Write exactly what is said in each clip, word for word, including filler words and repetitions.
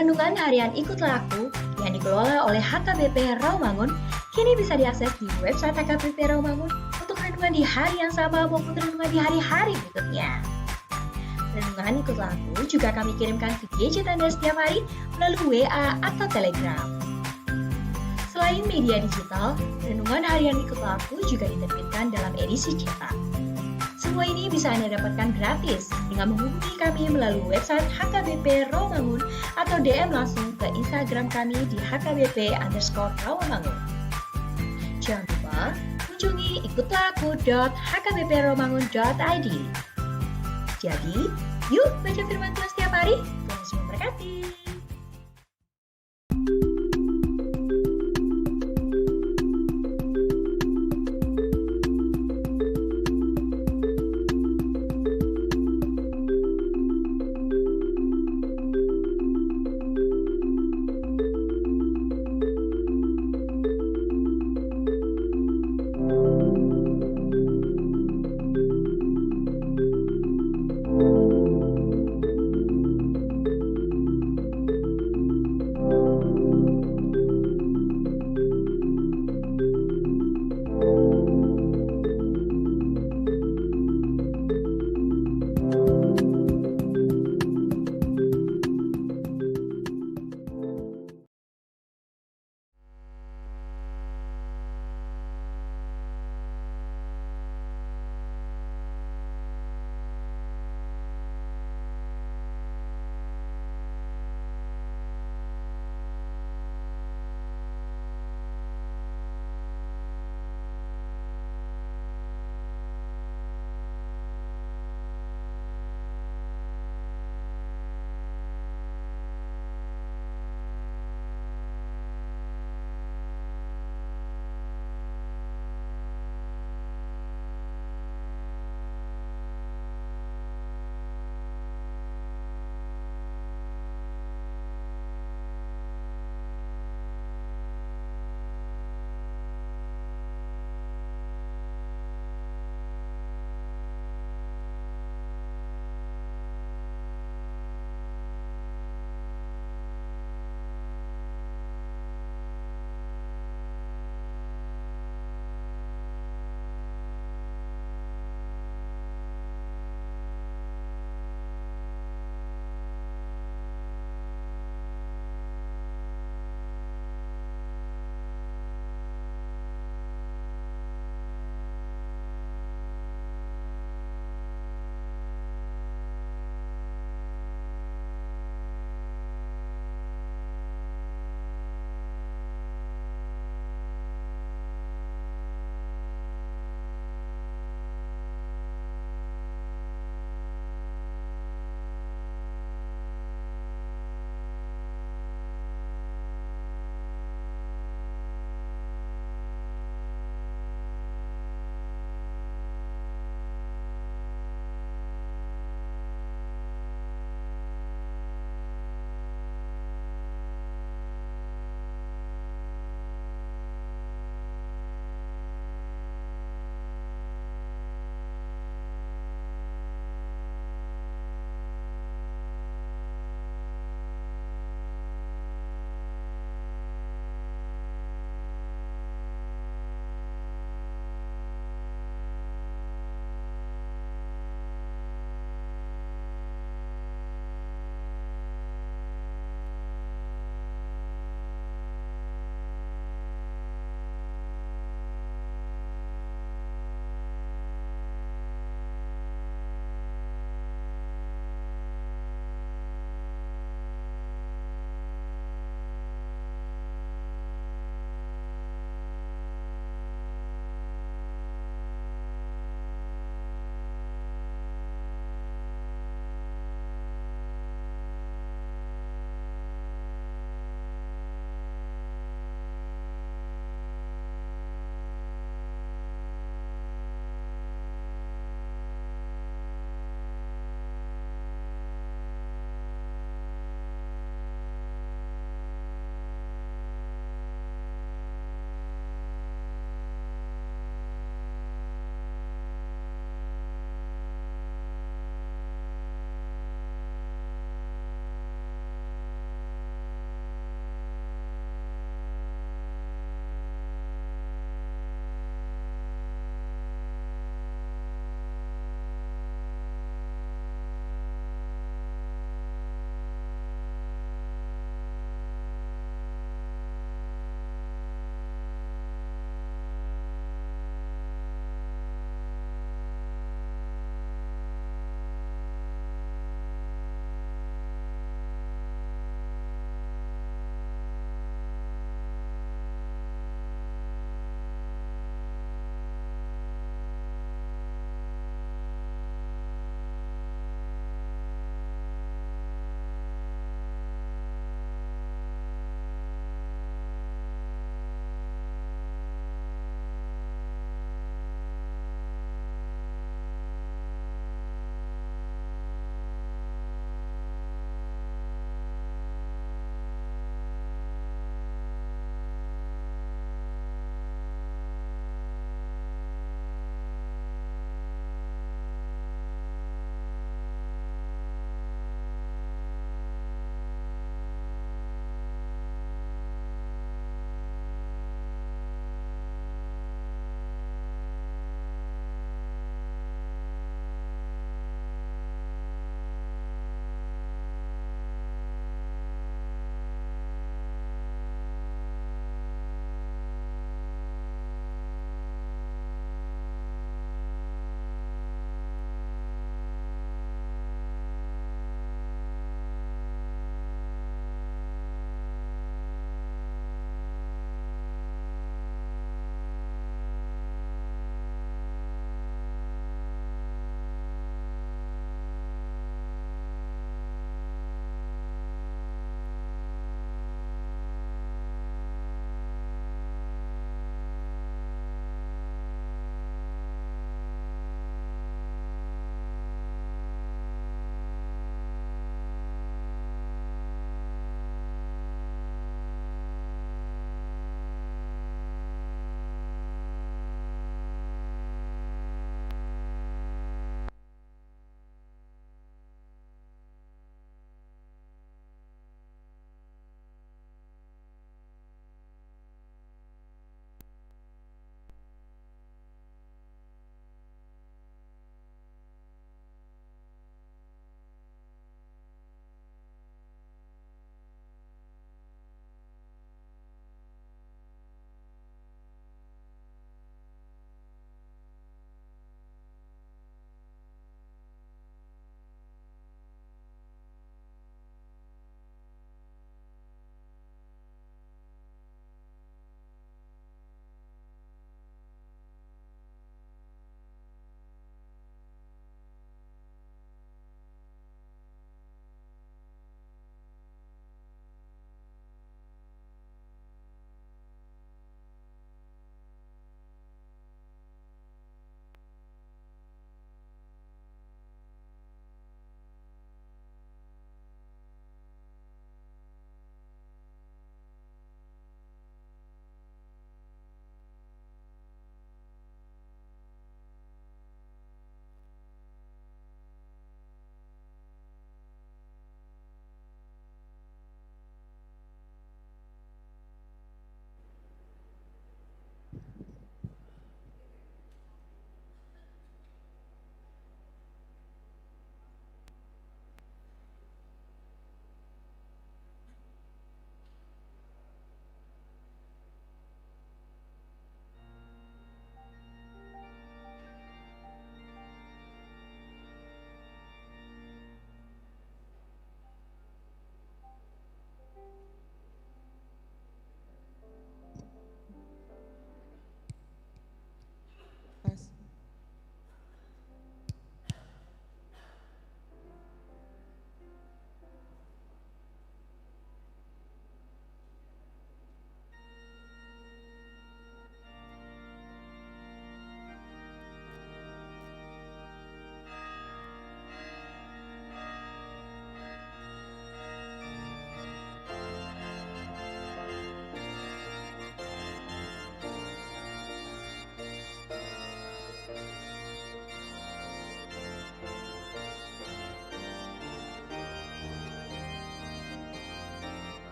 Renungan harian Ikutlah Aku yang dikelola oleh H K B P Rawamangun kini bisa diakses di website H K B P Rawamangun untuk renungan di hari yang sama maupun renungan di hari-hari berikutnya. Renungan Ikutlah Aku juga kami kirimkan ke gadget Anda setiap hari melalui W A atau Telegram. Selain media digital, renungan harian Ikutlah Aku juga diterbitkan dalam edisi cetak. Semua ini bisa Anda dapatkan gratis dengan menghubungi kami melalui website H K B P Rawamangun atau D M langsung ke Instagram kami di H K B P underscore Rawamangun. Jangan lupa kunjungi ikutlah aku dot H K B P rawamangun dot I D. Jadi, yuk baca firman Tuhan setiap hari. Tuhan Yesus memberkati.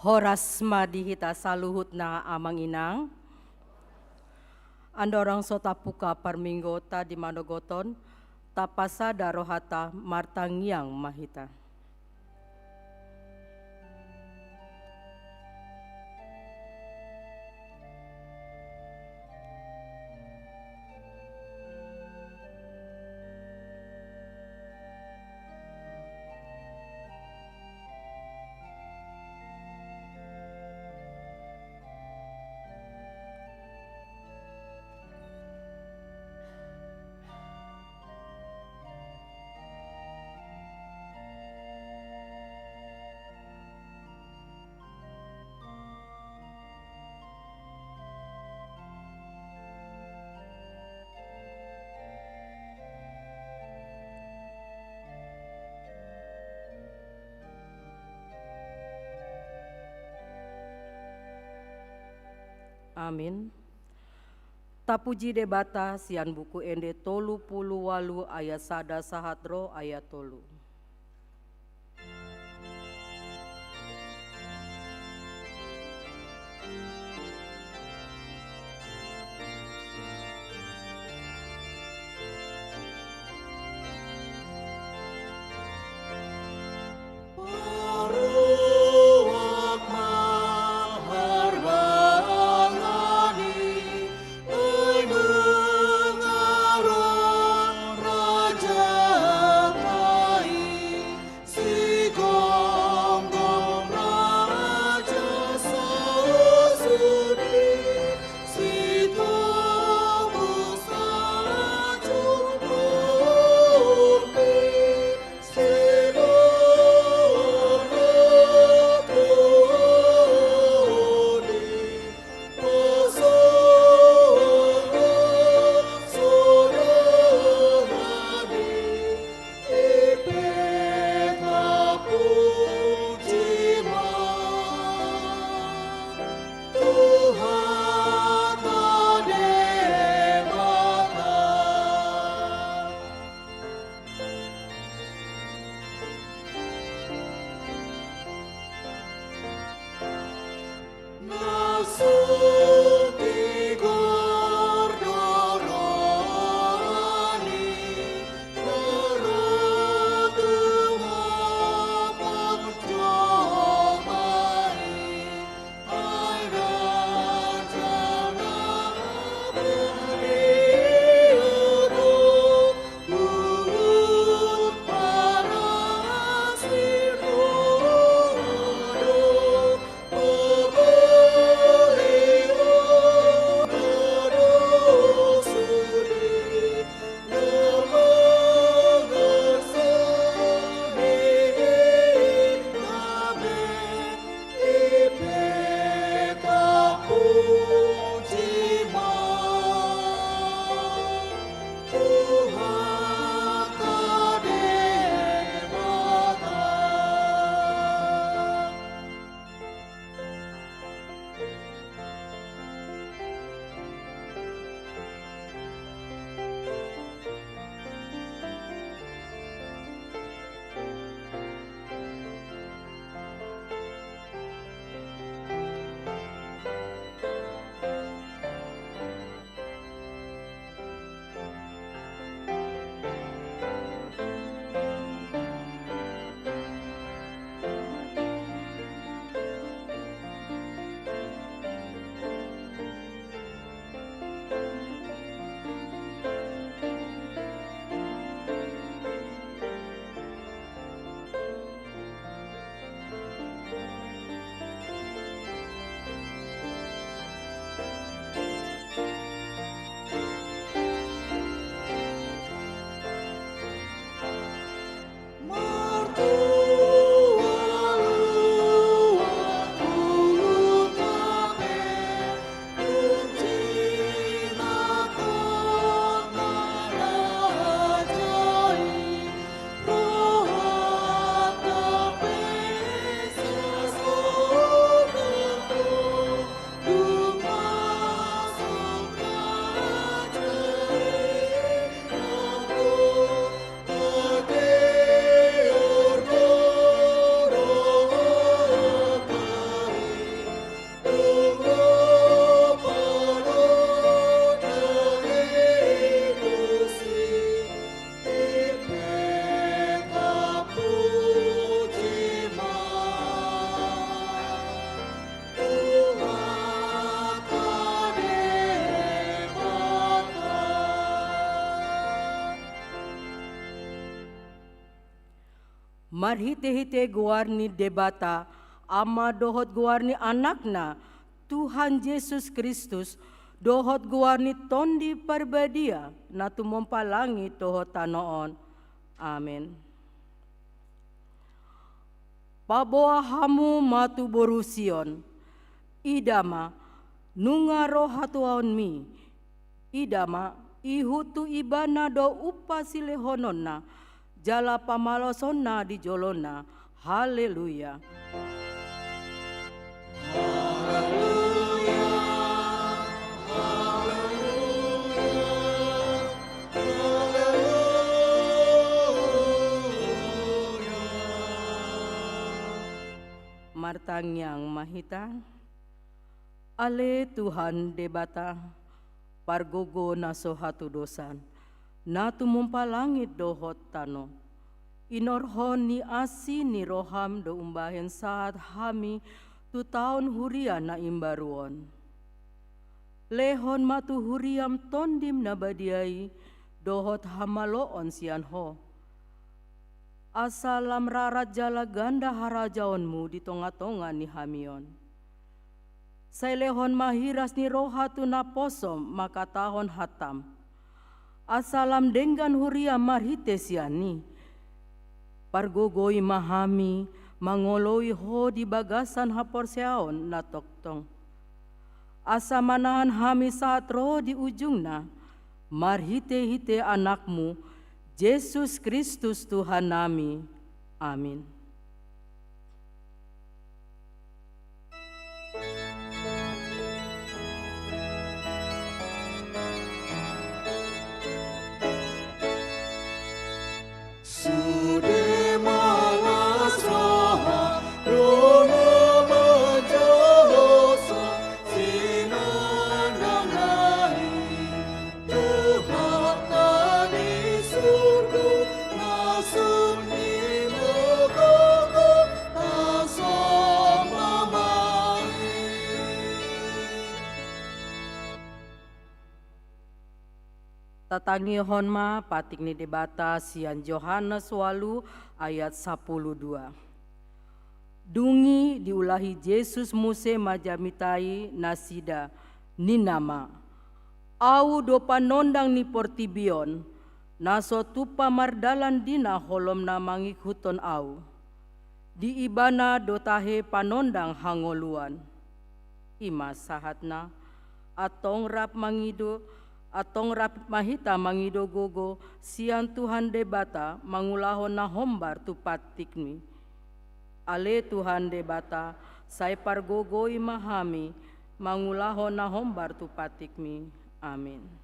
Horas ma di hita saluhutna amang inang. Andorang so tapuka parmingguonta di manogot on, tapasada rohanta, martangiang ma hita. Amin. Tapuji Debata sian Buku Ende tolu pulu ualu ayat sada sahat ro ayat tolu. Marhite-hite goar ni Debata, Ama dohot goar ni Anakna, Tuhan Jesus Kristus, dohot goar ni Tondi Parbadia, na tumompa langit dohot tano on. Amen. Paboa hamu ma tu boru Sion, ida ma, nunga ro hatuaonmi, ida ma, ihut tu ibana do umpa silehononna, jala pamalosonna di jolona. Haleluya. Martangiang ma hita. Ale Tuhan Debata, pargogo na so hatudosan, na tumompa langit dohot tano. Inorhon ni asi ni roham do umbahen sahat hami tu taon huria na imbaru on. Lehon ma tu huriam Tondim na badia i, dohot hamaloon sian Ho. Asa lam rarat jala ganda harajaonmu di tonga-tonga ni hami on. Sai lehon ma hiras ni roha tu naposo mangkatahon hantam. Asa lam denggan huria marhite sian i. Pargogoi ma hami mangoloi Ho di bagasan haporseaon na tongtong. Asa manahan hami sahat ro di ujungna, marhite-hite Anakmu, Jesus Kristus Tuhannami. Amin. Sude mangas roha, ro ma manjalosa, sinondang nai. Tuhanta di surgo, na sun ni mokoko, tasomba ma i. Tatangihon ma patik ni Debata sian Johannes ualu ayat sapuluh dua. Dung i diulahi Jesus muse ma jamita i nasida, ninna ma: Ahu do panondang ni portibi on, na so tumpa mardalan di na holom na mangihuthon Ahu. Di Ibana do tahe panondang hangoluan. I ma sahatna, antong rap mangido, antong rap ma hita mangido gogo sian Tuhan Debata mangulahon na hombar tu patikmi. Ale Tuhan Debata, sai pargogoi ma hami mangulahon na hombar tu patikmi. Amin.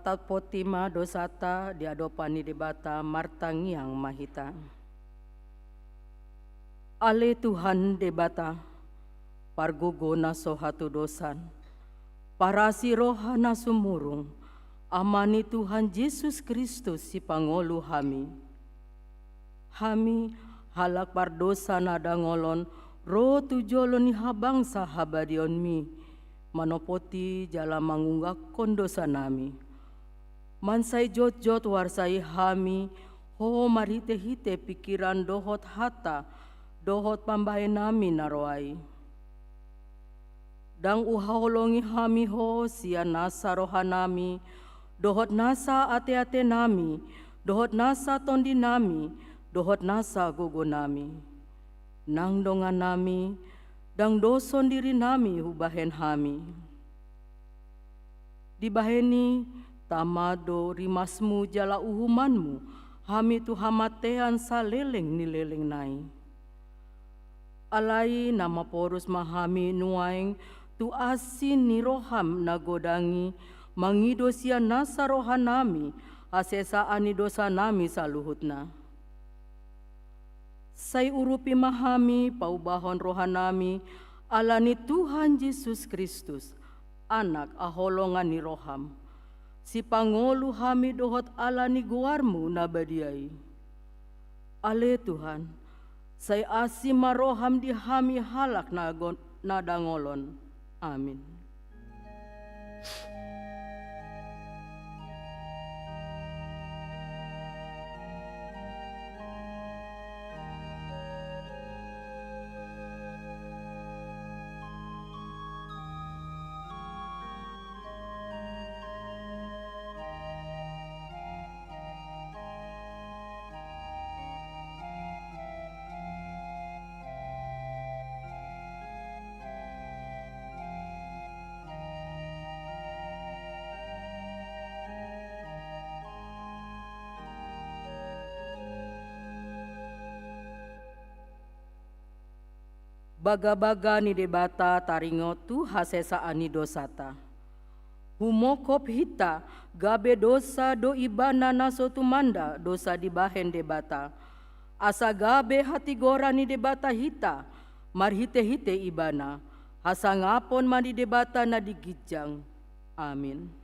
Taponti ma dosanta di adopan ni Debata, martangiang ma hita. Ale Tuhan Debata, pargogo na so hatudosan, parasi roha na sumurung, Ama ni Tuhan Jesus Kristus, sipangolu hami. Hami, halak pardosa na dangolon, ro tu jolo ni habangsa habadiaonmi, manoponti jala mangungakkon dosanami. Mansai jotjot huarsai hami Ho marhitehite pingkiran dohot hata, dohot pambahenanmi na ro ai. Ndang huhaholongi hami Ho sian nasa rohanami, dohot nasa ateatenami, dohot nasa tondinami, dohot nasa gogonami. Nang dongannami, ndang doson dirinami hubahen hami. Dibahen i, tama do rimasmu jala uhumanmu hami tu hamatean saleleng ni lelengna i. Alai na maporus ma hami nuaeng tu asi ni roham na godang i, mangido sian nasa rohanami hasesaan ni dosanami saluhutna. Sai urupi ma hami paubahon rohanami ala ni Tuhan Jesus Kristus, Anak haholongan ni roham, sipangolu hami dohot ala ni goarmu na badia i. Ale Tuhan, sai asi ma roham di hami halak na go-, na dangolon. Amin. Bagabaga ni Debata taringot tu hasesaan ni dosanta. Humongkop hita, gabe dosa do Ibana na so tumanda dosa dibahen Debata. Asa gabe hatigoran ni Debata hita, marhitehite Ibana, hasangapon ma di Debata na di ginjang. Amin.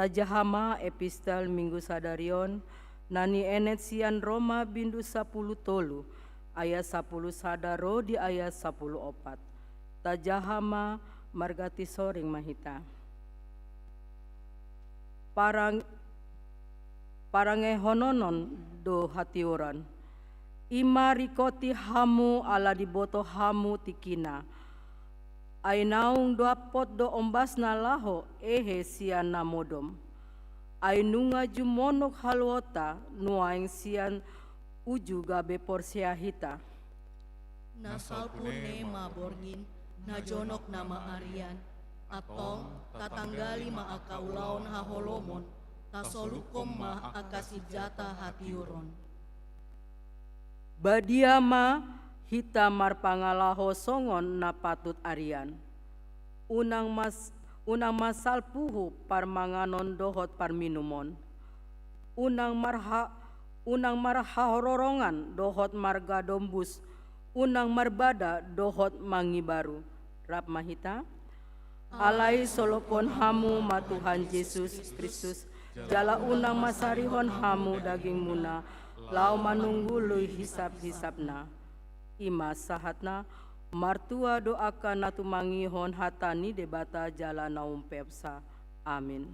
Tajaha ma epistel Minggu sadari on, na nienet sian Roma bindu sapulu tolu, ayat sapulu sada ro di ayat sapulu opat. Tajaha ma, marganti soring ma hita. Parang-, parangehonon do hatiuron. I ma ringkoti hamu ala diboto hamu tingkina. Ai naung dapotan do ombasna laho hehe sian na modom. Ai nunga jumonok haluaonta nuaeng sian uju gabe porsea hita. Na salpu ne ma borngin, na jonok nama arian. Antong, tatanggali ma angka ulaon haholomon, tasolukhon ma angka sinjata hatiuron. Badia ma hita marpangalaho songon na patut arian. Unang mas-, unang mansal puhu parmanganon dohot parminumon. Unang marha-, unang marhaharorongan dohot margadombus, unang marbada dohot mangibaru. Rap ma hita. Alai solophon hamu ma Tuhan Jesus Kristus, jala unang mansarihon hamu dagingmuna, laho manunggului hisap-hisapna. I ma sahatna. Martua do angka na tumangihon hata ni Debata jala na umpeopsa. Amin.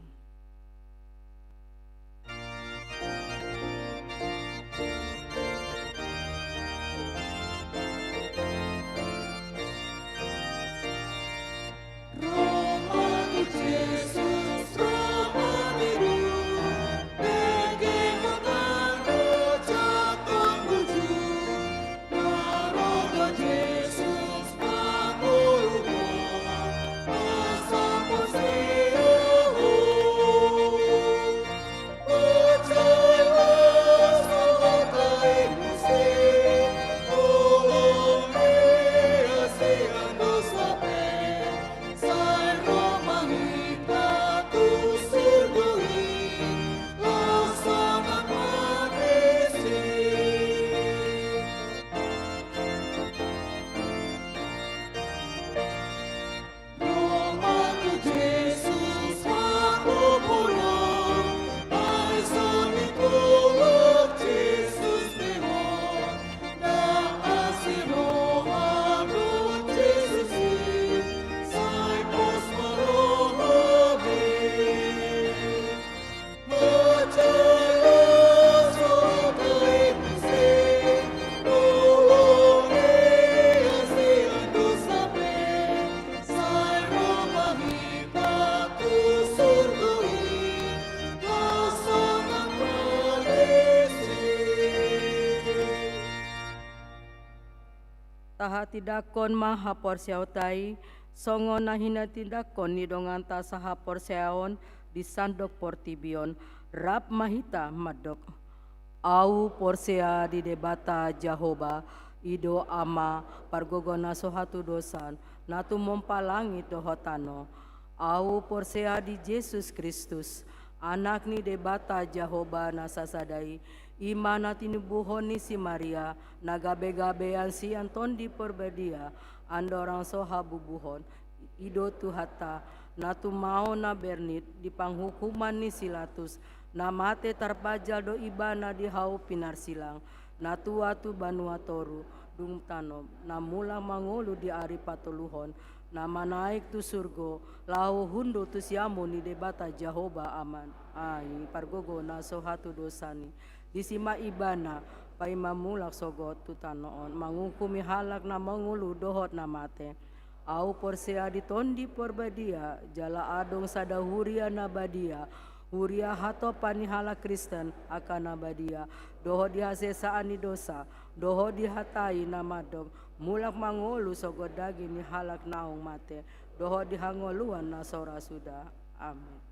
Tahatindangkon ma haporseaonta i, songon na hinatindangkon ni donganta sahaporseaon di sandok portibi on. Rap ma hita mandok. Ahu porsea di Debata Jahowa, i do Ama, pargogo na so hatudosan, na tumompa langit dohot tano. Ahu porsea di Jesus Kristus, Anak ni Debata Jahowa na sasada i, i ma na tinubuhon ni si Maria, na gabegabean sian Tondi Porbadia, andorang so habubuhon, i do Tuhanta, na tumao na bernit di panghukuman ni si Pilatus, na mate tarpajal do ibana di hau pinarsilang, na tua tu banua toru, dung tano, na mulak mangolu di ari patoluhon, na manaek tu surgo, laho hundul tu siamun ni Debata Jahowa Ama i, pargogo na so hatudosan i. Disi ma ibana paima mulak sogot tu tano on, manguhumi halak na mangolu dohot na mate. Ahu porsea di Tondi Porbadia, jala adong sada huria na badia, huria hatopan ni halak Kristen angka na badia, dohot di hasesaan ni dosa, dohot di hata i na mandok, mulak mangolu sogot daging ni halak naung mate, dohot di hangoluan na so ra suda. Amin.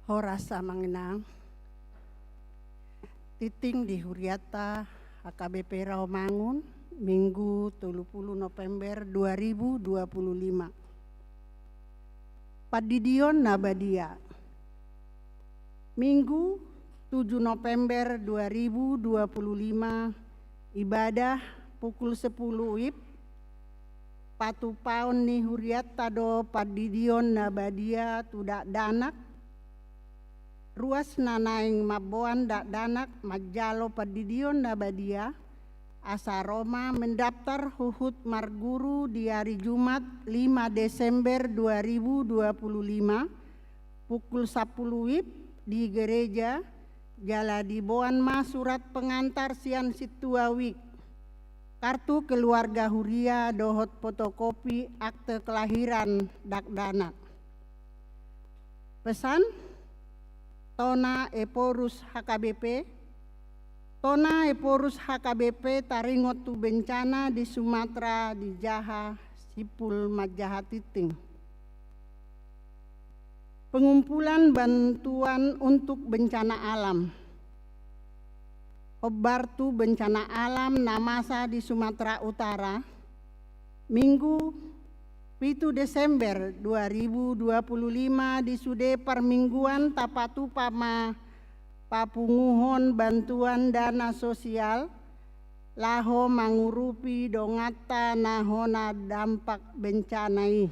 Horas amang inang. Tingting di hurianta H K B P Rawamangun, Minggu tolu pulu November dua ribu dua pulu lima. Pandidion na badia. Minggu tujuh November dua ribu dua pulu lima, ibadah pukul sepuluh wib, patupaon ni hurianta do pandidion na badia tu dakdanak. Ruas na naeng mamboan dakdanak manjalo pandidion na badia, asa ro ma mendaftar huhut marguru di ari Jumat lima Desember dua ribu dua pulu lima, pukul sampulu wib di gereja, jala diboan ma surat pengantar sian sintua wijk, kartu keluarga huria dohot fotokopi akte kelahiran dakdanak. Pesan, Tona Ephorus H K B P. Tona Ephorus H K B P taringot tu bencana di Sumatera di Jaha simpul manjaha tingting. Pengumpulan bantuan untuk bencana alam. Hombar tu bencana alam na masa di Sumatera Utara, Minggu pitu Desember dua ribu dua pulu lima, di sude parmingguan tapatupa ma papunguhon bantuan dana sosial laho mangurupi donganta na hona dampak bencana i.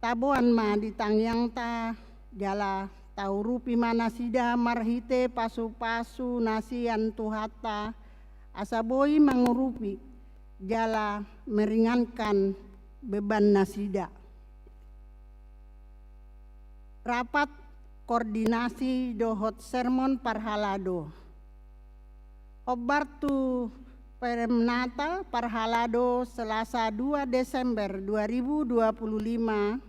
Taboan ma di tangiangta, jala taurupi ma nasida marhite pasupasu na sian Tuhanta, asa boi mangurupi jala meringankan beban nasida. Rapat koordinasi dohot sermon parhalado. Hombar tu peremnatal parhalado Selasa dua Desember dua ribu dua pulu lima,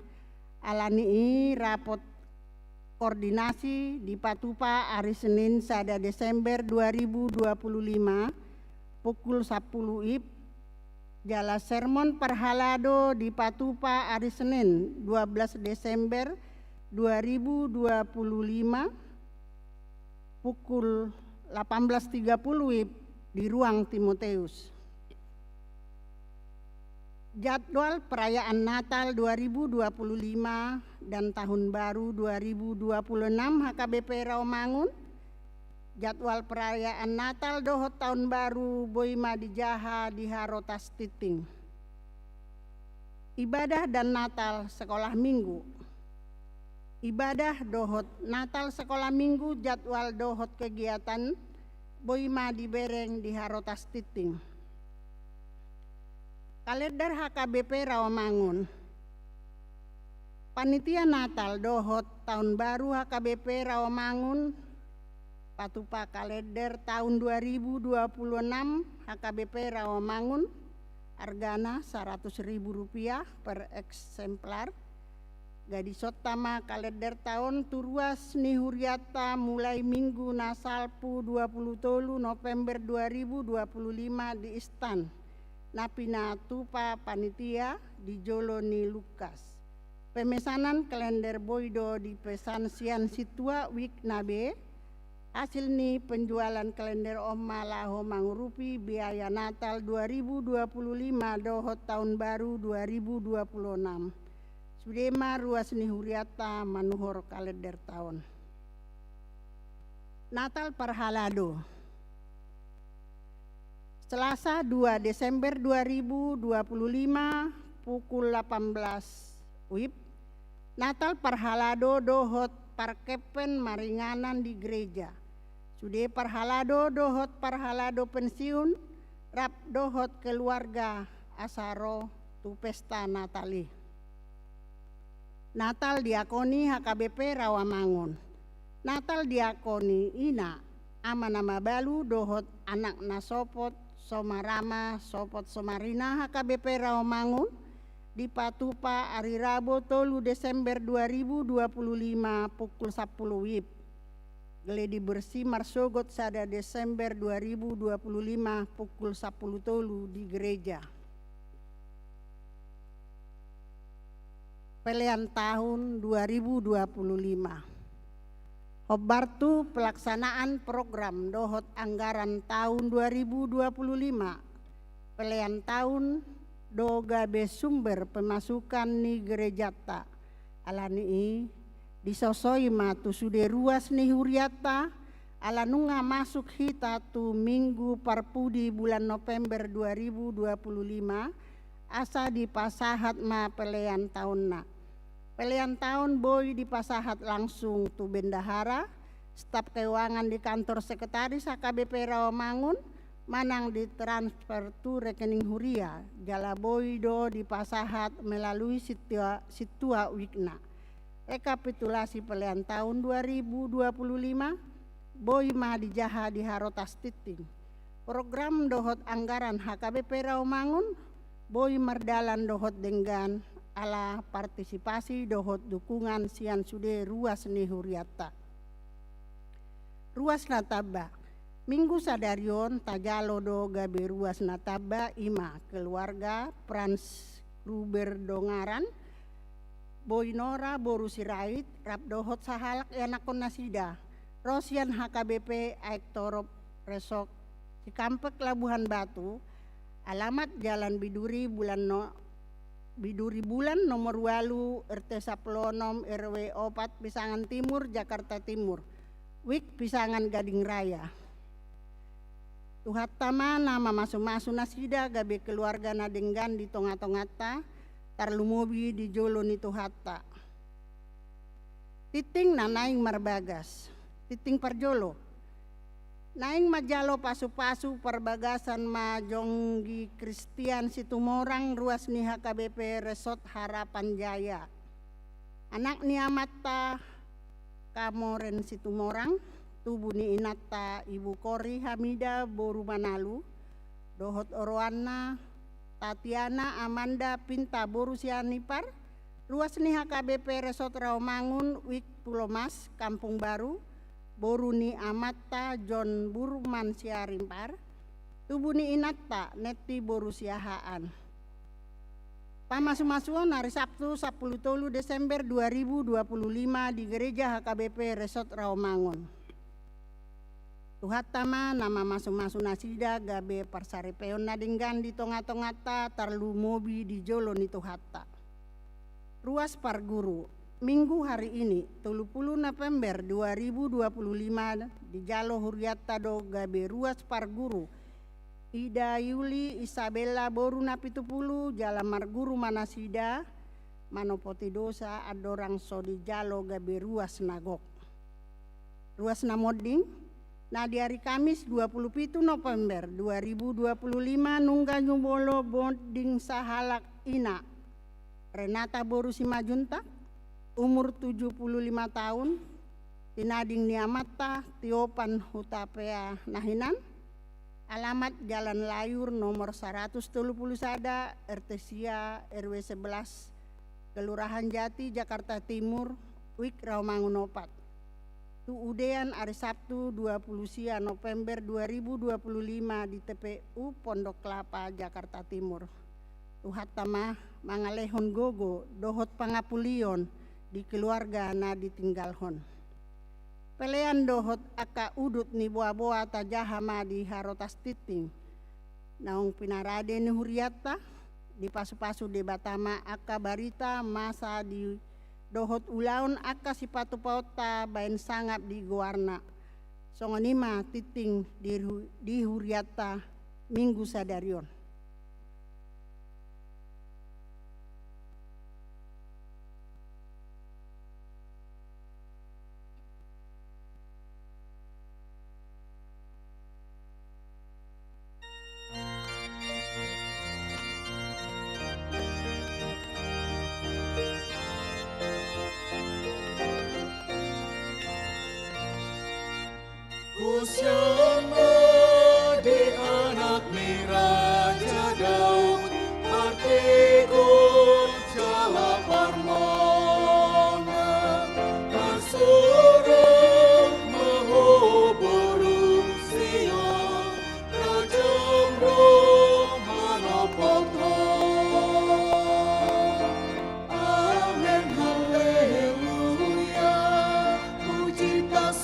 alani i rapot koordinasi dipatupa ari Senin sada Desember dua ribu dua pulu lima, pukul sampulu wib, jala sermon parhalado dipatupa ari Senin dua belas Desember dua ribu dua pulu lima, pukul delapan belas tiga puluh wib di ruang Timoteus. Jadwal perayaan Natal dua ribu dua puluh lima dan Tahun Baru dua ribu dua puluh enam H K B P Rawamangun. Jadwal perayaan Natal dohot Tahun Baru boi ma dijaha di Harotas Tingting. Ibadah dan Natal sekolah minggu. Ibadah dohot Natal sekolah minggu, jadwal dohot kegiatan boi ma dibereng di Harotas Tingting. Kalender H K B P Rawamangun. Panitia Natal dohot Tahun Baru H K B P Rawamangun, patupa kalender tahun dua ribu dua puluh enam H K B P Rawamangun, argana saratus ribu rupiah per eksemplar. Gadisonta ma kalender taon tu ruas ni hurianta mulai Minggu na salpu dua puluh tolu November dua ribu dua puluh lima di istan na pinatupa panitia di jolo ni Lukas. Pemesanan kalender boi do dipesan sian sintua wijk na be. Hasil ni penjualan kalender on ma laho mangurupi biaya Natal dua ribu dua puluh lima dohot Tahun Baru dua ribu dua puluh enam. Sude ma ruas ni hurianta manuhor kalender taon. Natal parhalado. Selasa dua Desember dua ribu dua puluh lima, pukul delapan belas wib, Natal parhalado dohot parkepeng maringanan di gereja. Sude parhalado dohot parhalado pensiun rap dohot keluarga asa ro tu pesta Natal i. Natal diakoni H K B P Rawamangun. Natal diakoni ina, ama na mabalu dohot anak na sopot, somarama, sopot somarina H K B P Rawamangun, dipatupa ari Rabo tolu Desember dua ribu dua puluh lima pukul sampulu wib. Gladi bersih marsogot sada Desember dua ribu dua puluh lima pukul sampulu tolu di gereja. Pelean tahun dua ribu dua puluh lima. Hombar tu pelaksanaan program dohot anggaran taon dua ribu dua puluh lima. Pelean taon do gabe sumber pemasukan ni gerejanta. Ala ni i, disosoi ma tu sude ruas ni hurianta, ala nunga masuk hita tu minggu parpudi bulan November dua ribu dua puluh lima, asa dipasahat ma pelean taonna. Pelean taon boi dipasahat langsung tu bendahara, staf keuangan di kantor sekretaris H K B P Rawamangun, manang ditransfer tu rekening huria, jala boi do dipasahat melalui sintua, sintua wikna. Rekapitulasi pelean taon dua ribu dua puluh lima, boi ma dijaha di Harotas Tintin. Program dohot anggaran H K B P Rawamangun boi mardalan dohot denggan ala partisipasi dohot dukungan sian sude ruas ni hurianta. Ruas na tamba. Minggu sadari on tajalo do gabe ruas na tamba, i ma keluarga Franz Gruber Dongaran, Boi Nora boru Sirait, rap dohot sahalak ianakkon nasida, ro sian H K B P Aek Torop Resort Cikampek Labuhan Batu, alamat Jalan Biduri Bulan no, Biduri Bulan nomor ualu, R T sampulu onom, R W opat, Pisangan Timur, Jakarta Timur. Wik Pisangan Gading Raya. Tuhanta ma na mamasumasu nasida gabe keluarga na denggan di tongatonganta, tarlumobi di jolo ni Tuhanta. Tintin na naeng marbagas. Tintin parjolo. Naeng manjalo pasupasu parbagasan ma jonggi Kristian Situmorang, ruas ni H K B P Resort Harapan Jaya. Anak ni amanta Kamoren Situmorang, tubu ni inanta Ibu Kori Hamida boru Manalu, dohot oroanna Tatiana Amanda Pinta boru Sianipar, ruas ni H K B P Resort Rawamangun, Wik Pulomas, Kampung Baru, boru ni amanta John Burman Sianipar, tubu ni inanta Neti boru Siahaan. Pamasumasuon ari Sabtu sampulu tolu Desember dua ribu dua puluh lima di Gereja H K B P Resort Rawamangun. Tuhanta ma na mamasumasu nasida gabe parsaripeon na denggan di tongatonganta, tarlumobi di jolo ni Tuhanta. Ruas parguru. Minggu hari ini, tolu pulu November dua ribu dua pulu lima, dijalo hurianta do gabe ruas parguru. Ida Yuli Isabella boru Napitupulu, jala marguru ma nasida, manopoti dosa andorang so dijalo gabe ruas na gok. Ruas na monding. Na di ari Kamis dua pulu pitu November dua ribu dua pulu lima, nunga jumolo monding sahalak ina, Renata boru Simanjuntak, umur tujuh puluh lima taon, tinading ni amanta Tiopan Hutapea na hinan, alamat Jalan Layur nomor saratus tolu pulu sada, R T sia, R W sebelas, Kelurahan Jati, Jakarta Timur, Wik Rawamangun opat. Tu udean ari Sabtu dua pulu sia November dua ribu dua pulu lima di T P U Pondok Kelapa, Jakarta Timur. Tuhanta ma mangalehon gogo dohot pangapulion di keluarga na ditinggalhon. Pelean dohot angka udut ni boaboa tajaha ma di Harotas Tintin. Naung pinarade ni hurianta, dipasupasu Debata ma angka barita, masa di dohot ulaon angka sipatupaonta baen sangap di goarna. Songon i ma tintin di ru-, di hurianta minggu sadari on. Hosianna di anak ni Raja Daud, partingkol jala parmahan, marsorak ma ho boru Sion, Rajam ro manopot ho. Amen, haleluya, puji tas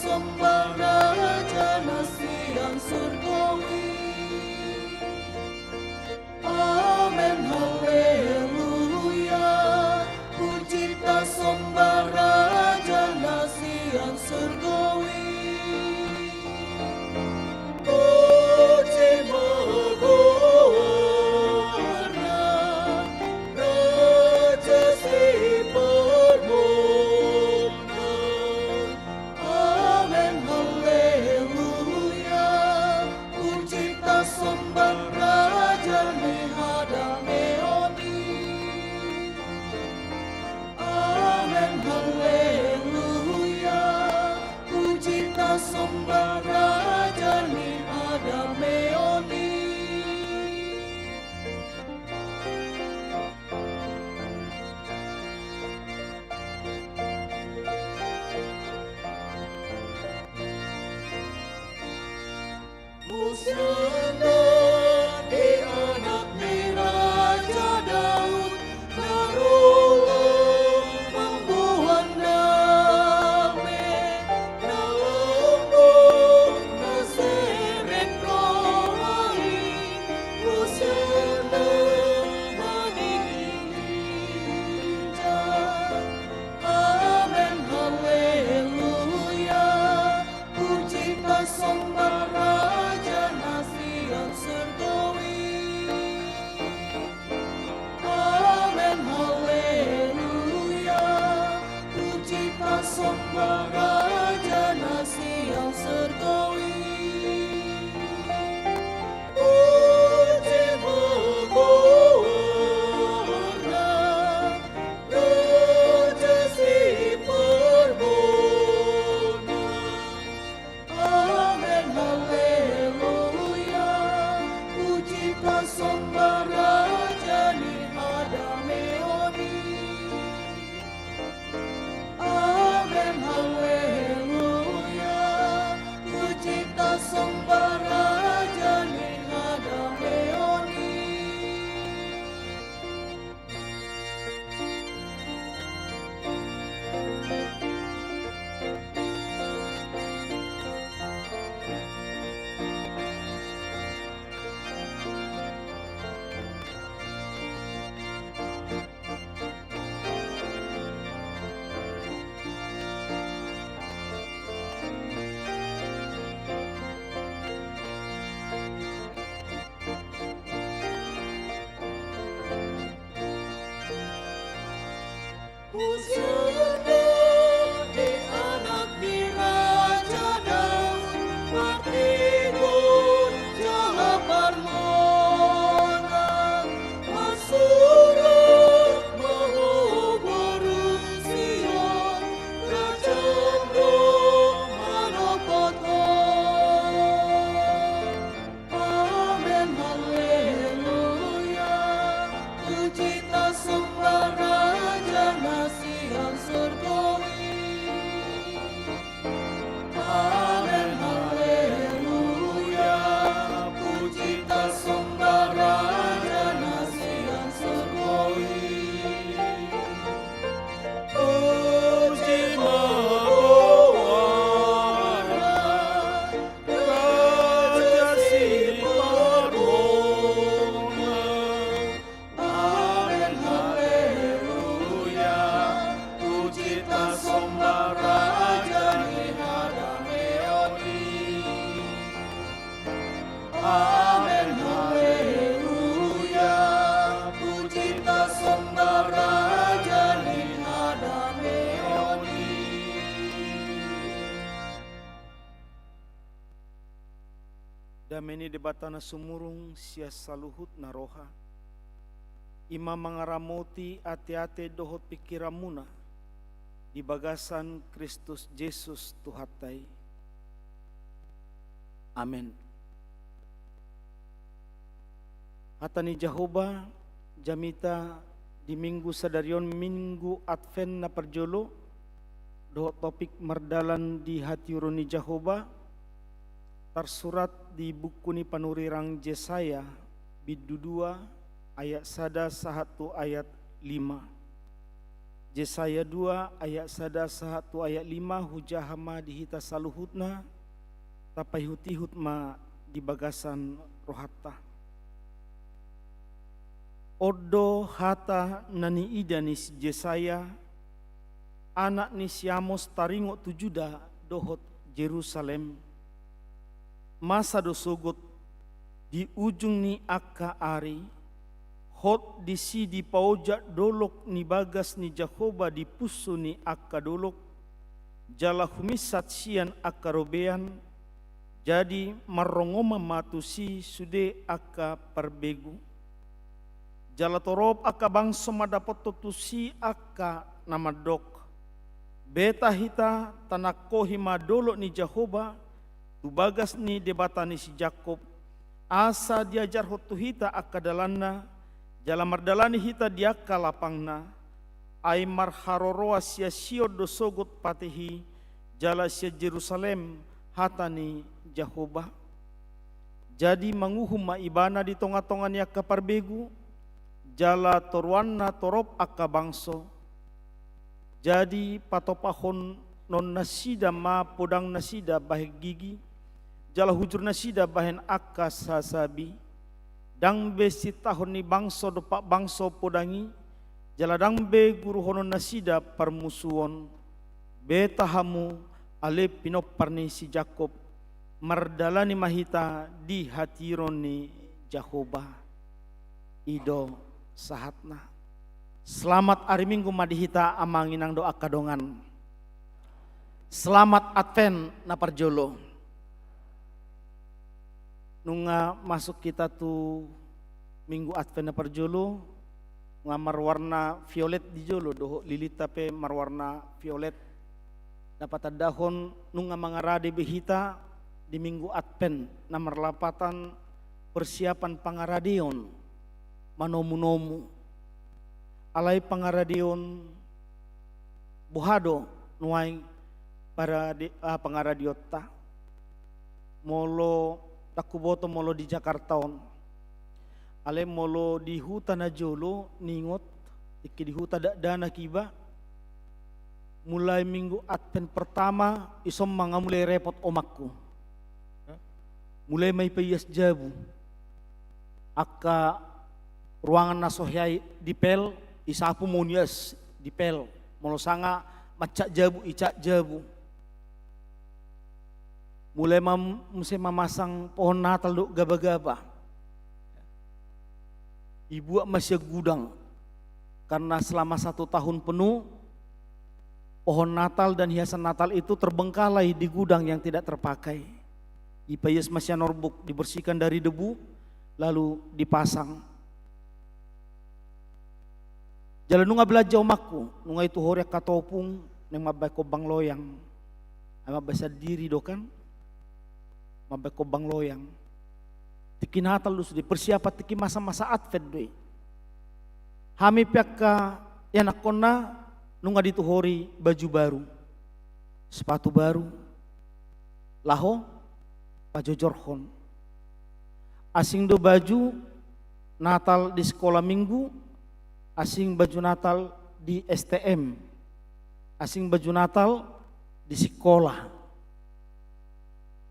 Hosianna di Anak ni Raja Daud, na ro mamboan dame, na lambok na serep roha i. Hosianna ma di ginjang. Amen, haleluya. Puji tasomba Raja na sian surgo i. Amen, haleluya. Puji tasomba Raja na sian surgo i. Puji ma goarna, Raja Siparbona. Amen, haleluya. Puji tasomba Raja ni hadameon i. Amen, haleluya. Puji tasomba Raja ni hadameon i. Hosianna di Anak ni Raja Daud, partigor jala parmonang. Marsorak ma ho boru Sion, Rajam ro manopot ho. Amen, haleluya. Puji tasomba Raja na sian surgo i. Amen, haleluya. Puji tasomba Raja na sian surgo i. Puji ma goarna, Raja Siparbona. Amen, haleluya. Puji tasomba Raja ni hadameon i. Amen, haleluya. Puji tasomba Raja ni hadameon i. Dame ni Debata na sumurung sian saluhut na roha, i ma mangaramoti ateate dohot pingkiranmuna di bagasan Kristus Jesus Tuhanta i. Amen. Hata ni Jahowa, jamita di Minggu sadari on, Minggu Advent na parjolo, dohot topik mardalan di hatiuron ni Jahowa, tarsurat di buku ni panurirang Jesaya, bindu dua, ayat sada sahat tu ayat lima. Jesaya dua ayat sada sahat tu ayat lima, hujaha ma di hita saluhutna, tapaihut-ihut ma di bagasan rohanta. On do hata na niida ni si Jesaya, anak ni si Amos, taringot tu Juda dohot Jerusalem. Masa do sogot, di ujung ni angka ari, hot disi dipaojak dolok ni bagas ni Jahowa di punsu ni angka dolok, jala huminsat sian angka robean, jadi marrongoman ma tusi sude angka parbegu. Jala torop angka bangso mandapothon tusi angka na mandok: Beta hita, tanangkohi ma dolok ni Jahowa, tu bagas ni Debata ni si Jakkob, asa diajarhon tu hita angka dalanna, jala mardalani hita di angka lapangna. Ai marharoroan sian Sion do sogot patih i, jala sian Jerusalem hata ni Jahowa. Jadi manguhum ma ibana di tonga-tonga ni angka parbegu, jala toruanna torop angka bangso. Jadi patopahonon nasida ma podang nasida bahen gigi, jala hujur nasida bahen angka sasabi. Ndang be sitahon ni bangso dompak bangso podang i, jala ndang be guruhonon nasida parmusuon. Beta hamu, ale pinompar ni si Jakkob, mardalani ma hita di hatiuron ni Jahowa. I do sahatna. Selamat ari Minggu ma di hita amang inang dohot angka dongan. Selamat Advent na parjolo. Nunga masuk hita tu Minggu Advent na parjolo, nunga marwarna violet di jolo, dohot lilinta pe marwarna violet. Na patandahon nunga mangarade be hita di Minggu Advent na marlapatan persiapan pangaradeon manomu-nomu. Alai pangaradeon boha do nuaeng parade-, ah, pangaradeonta. Molo ndang huboto molo di Jakarta on. Alai molo di huta na jolo ningot, tingki di huta dakdanak iba. Mulai Minggu Advent pertama, ison ma nga mulai repot omakku. Mulai ma ipaias jabu. Angka ruangan na so hea i dipel, isapu ma on ias dipel. Molo sanga mancak jabu, icak jabu. Mulai ma muse mamasang pohon Natal dohot gabagaba. Ibuat ma sian gudang. Karena selama satu tahun penuh, pohon Natal dan hiasan Natal itu terbengkalai di gudang yang tidak terpakai. Ipaias ma sian orbuk, dibersihkan dari debu, lalu dipasang. Jala nunga belanja omakku, nunga ituhori angka topung, naeng mambahen hombang loyang. Ai mambahen sandiri do kan? Mambahen hombang loyang. Tingki Natal do sude, persiapan tingki masa-masa Advent do i. Hami pe angka ianakkonna nunga dituhori baju baru, sepatu baru, laho pajojorhon. Asing do baju Natal di sekolah minggu, asing baju Natal di S T M, asing baju Natal di sekolah.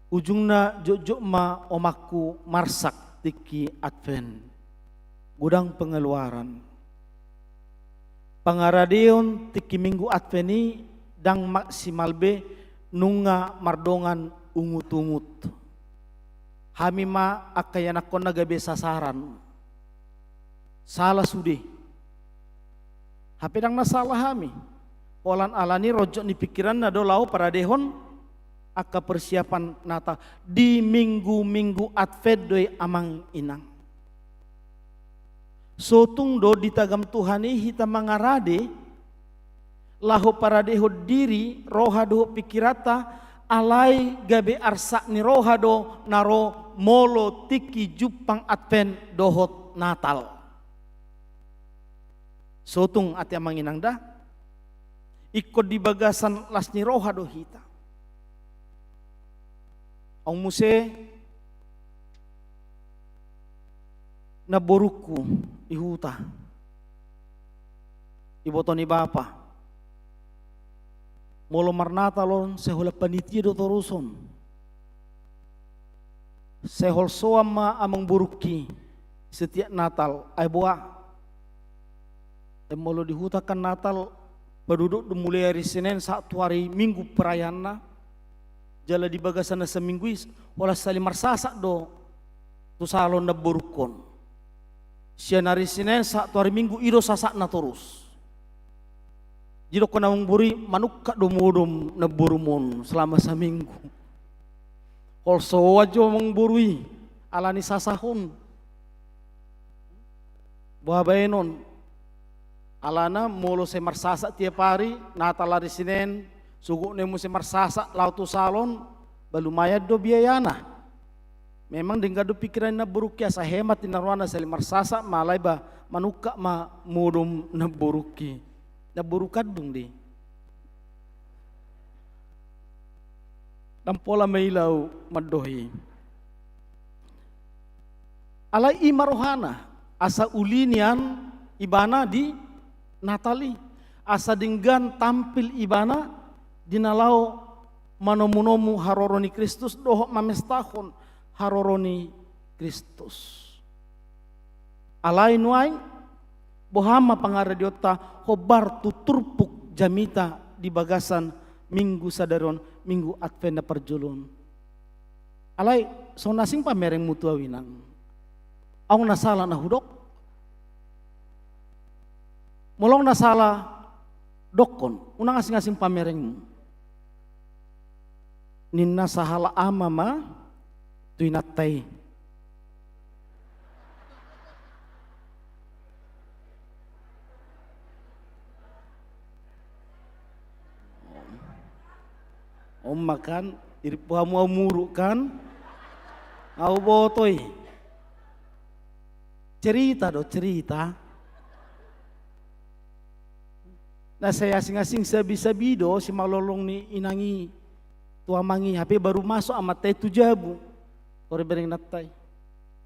Ujungna jotjot ma omakku marsak tingki Advent. Godang pengeluaran. Pangaradeon tingki Minggu Advent i ndang maksimal be nunga mardongan ungut-ungut. Hami ma angka ianakkonna gabe sasaran. Sala sude. Hape ndang na sala hami. Holan alani rojok ni pikiranna do laho paradehon angka persiapan Natal di minggu-minggu Advent do i amang inang. Sotung do ditagam Tuhan i hita mangarade, laho paradehon diri, roha dohot pikiranta, alai gabe arsak ni roha do na ro molo tingki jumpang Advent dohot Natal. Sotung ate amang inang da, ingkon di bagasan las ni roha do hita. Aung muse namborungku i huta, iboto ni bapa. Molo marnatal on, sai holan panitia do torus on. Sai holsoan ma amangborungki setiap Natal, ai boha. Molo di huta kan Natal, padodok do mulai ari Senen sahat tu ari Minggu perayaanna. Jala di bagasan na saminggu i, holan sali marsasak do tu salon namborungkon. Sian ari Senen sahat tu ari Minggu i do sasakna torus. Didokkon amangboru i, manungkap do modom namborum on selama saminggu. Holsoan jo amangboru i, alani sasahon. Boha baenon? Alana molo sai marsasak tiap ari, Natal ari Senen, sogot na i muse marsasak laho tu salon, ba lumayan do biayana. Memang denggan do pikiran ni namborungki asa hemat ninna rohana, sali marsasak ma alai ba manungkap ma modom namborungki. Namboru kandung do i. Ndang pola maila au mandok i. Alai i ma rohana, asa uli nian ibana di Natal i, asa denggan tampil ibana di na laho manomunomu haroro ni Kristus dohot mamestahon haroro ni Kristus. Alai nuaeng, boha ma pangaradionta hombar tu turpuk jamita di bagasan Minggu sadari on, Minggu Advent na parjolo on. Alai, songon na asing pamerengmu tu ahu, Inang. Adong na sala na hudok? Molo adong na sala, dokkon, unang asing-asing pamerengmu. Ninna sahala ama ma tu inanta i. On ma kan, irimpu hamu ahu muruk kan? Nga huboto i. Cerita do, cerita. Na sai asing-asing sabi-sabi do simalolong ni inang i tu amang i, hape baru masuk amanta i tu jabu. Ore bereng inanta i.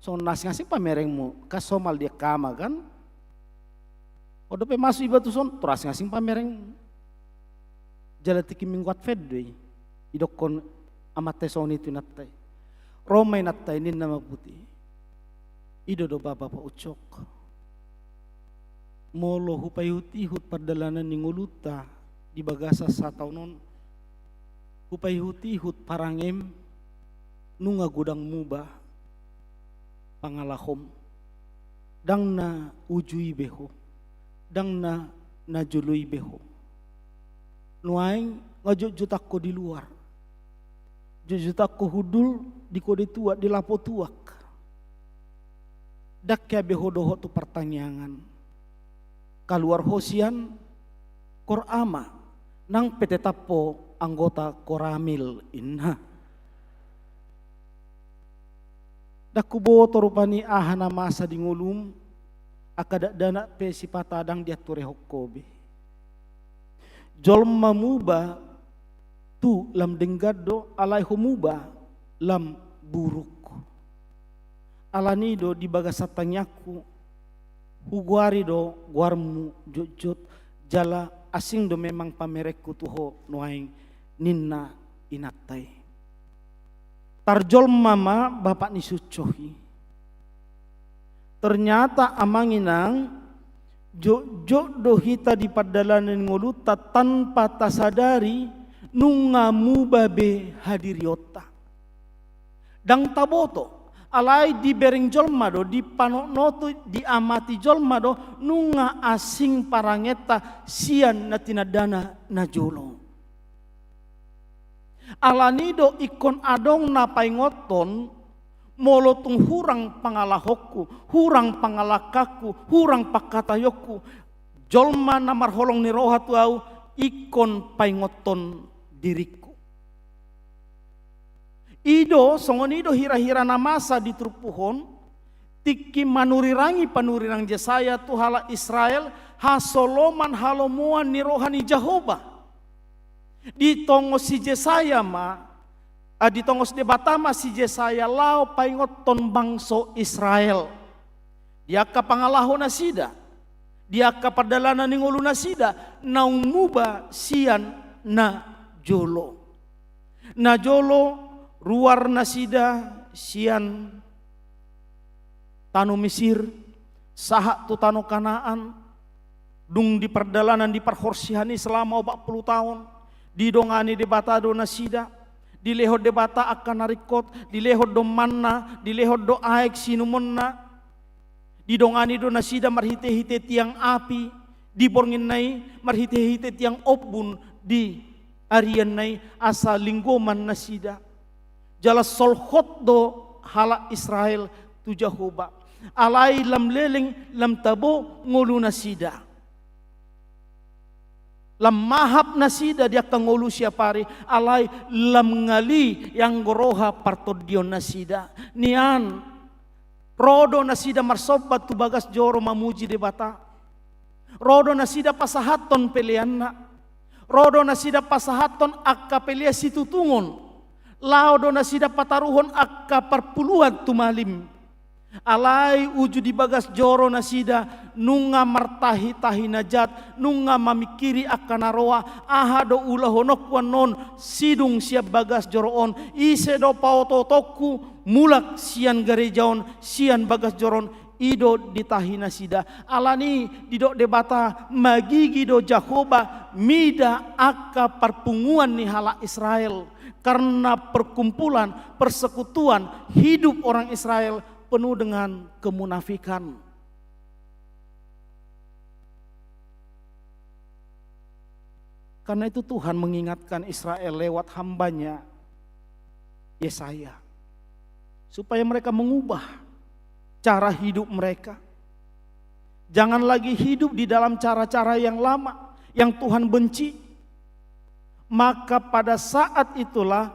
Songon na asing-asing pamerengmu, kan somal di angka ama kan? Olo dope masuk iba tuson, tor asing-asing pamerengmu. Jala tingki Minggu Advent do i, idokkon amanta i songon i tu inanta i. Ro ma inanta i, ninna ma, Puti, i do do bapa, paucok. Molo hupaihut-ihut pardalanan ni ngolunta di bagasan sataon on, hupaihut-ihut parangem, nunga godang muba pangalahom. Ndang na uju i be ho, ndang na, na jolo i be ho. Nuaeng nga jotjotan ho di luar, jotjotan ho hundul di kode tuak, di lapo tuak. Ndang hea be ho dohot tu partangiangan. Kaluar ho sian kor ama, nang pe tetap ho anggota Koramil, inna. Ndang huboto rupani aha na masa di ngolum, angka dakdanak pe sipata ndang dianturehon ho be. Jolma muba tu lam denggan do, alai ho muba lam buruk. Alani do di bagasan tangiangku, hugoari do goarmu jotjot, jala asing do memang pamerengku tu ho nuaeng, ninna inanta i. Tarjolma ma bapak ni si Ucok i. Ternyata amang inang, jotjot do hita di pardalanan ni ngolunta tanpa tasadari, nunga muba be hadirionta. Ndang taboto, alai dibereng jolma do, dipanotnoti, diamati jolma do, nunga asing parangenta sian na tinandana na jolo. Alani do ingkon adong na paingothon, molo tung hurang pangalahonku, hurang pangalangkangku, hurang pangkataionku, jolma na marholong ni roha tu ahu ingkon paingothon diringku. I do, songon i do hira-hira na masa di turpuk on, tingki manurirangi panurirang Jesaya tu halak Israel, hasoloman halomoan ni roha ni Jahowa. Ditongos si Jesaya ma, ah, ditongos Debata ma si Jesaya laho paingothon bangso Israel. Di angka pangalaho nasida, di angka pardalanan ni ngolu nasida, naung muba sian na jolo. Na jolo ruar nasida sian tano Misir, sahat tu tano Kanaan, dung di pardalanan di parhorsihan i selama opat pulu taon, didongani Debata do nasida, dilehon Debata angka na ringkot, dilehon do manna, dilehon do aek siinumonna, didongani do nasida marhite-hite tiang api, di bornginna i marhite-hite tiang ombun di arianna i asa linggoman nasida. Jala solhot do halak Israel tu Jahowa. Alai lam leleng, lam tabo ngolu nasida. Lam mahap nasida di angka ngolu siapari, alai lam ngali anggo roha partondion nasida. Nian, ro do nasida marsomba tu bagas joro mamuji Debata. Ro do nasida pasahathon peleanna. Ro do nasida pasahathon angka pelean situtungon. Laho do nasida pataruhon angka parpuluan tumalim. Alai uju di bagas joro nasida nunga martahi-tahi na jat, nunga mamingkiri angka na roa, aha do ulahononku annon, sidung sian bagas joro on, ise do paotootonku, mulak sian gareja on, sian bagas joro on, i do ditahi nasida. Alani didok Debata, magigi do Jahowa mida angka parpunguan ni halak Israel, karena perkumpulan, persekutuan hidup orang Israel penuh dengan kemunafikan. Karena itu Tuhan mengingatkan Israel lewat hamba-Nya Yesaya, supaya mereka mengubah cara hidup mereka. Jangan lagi hidup di dalam cara-cara yang lama, yang Tuhan benci. Maka pada saat itulah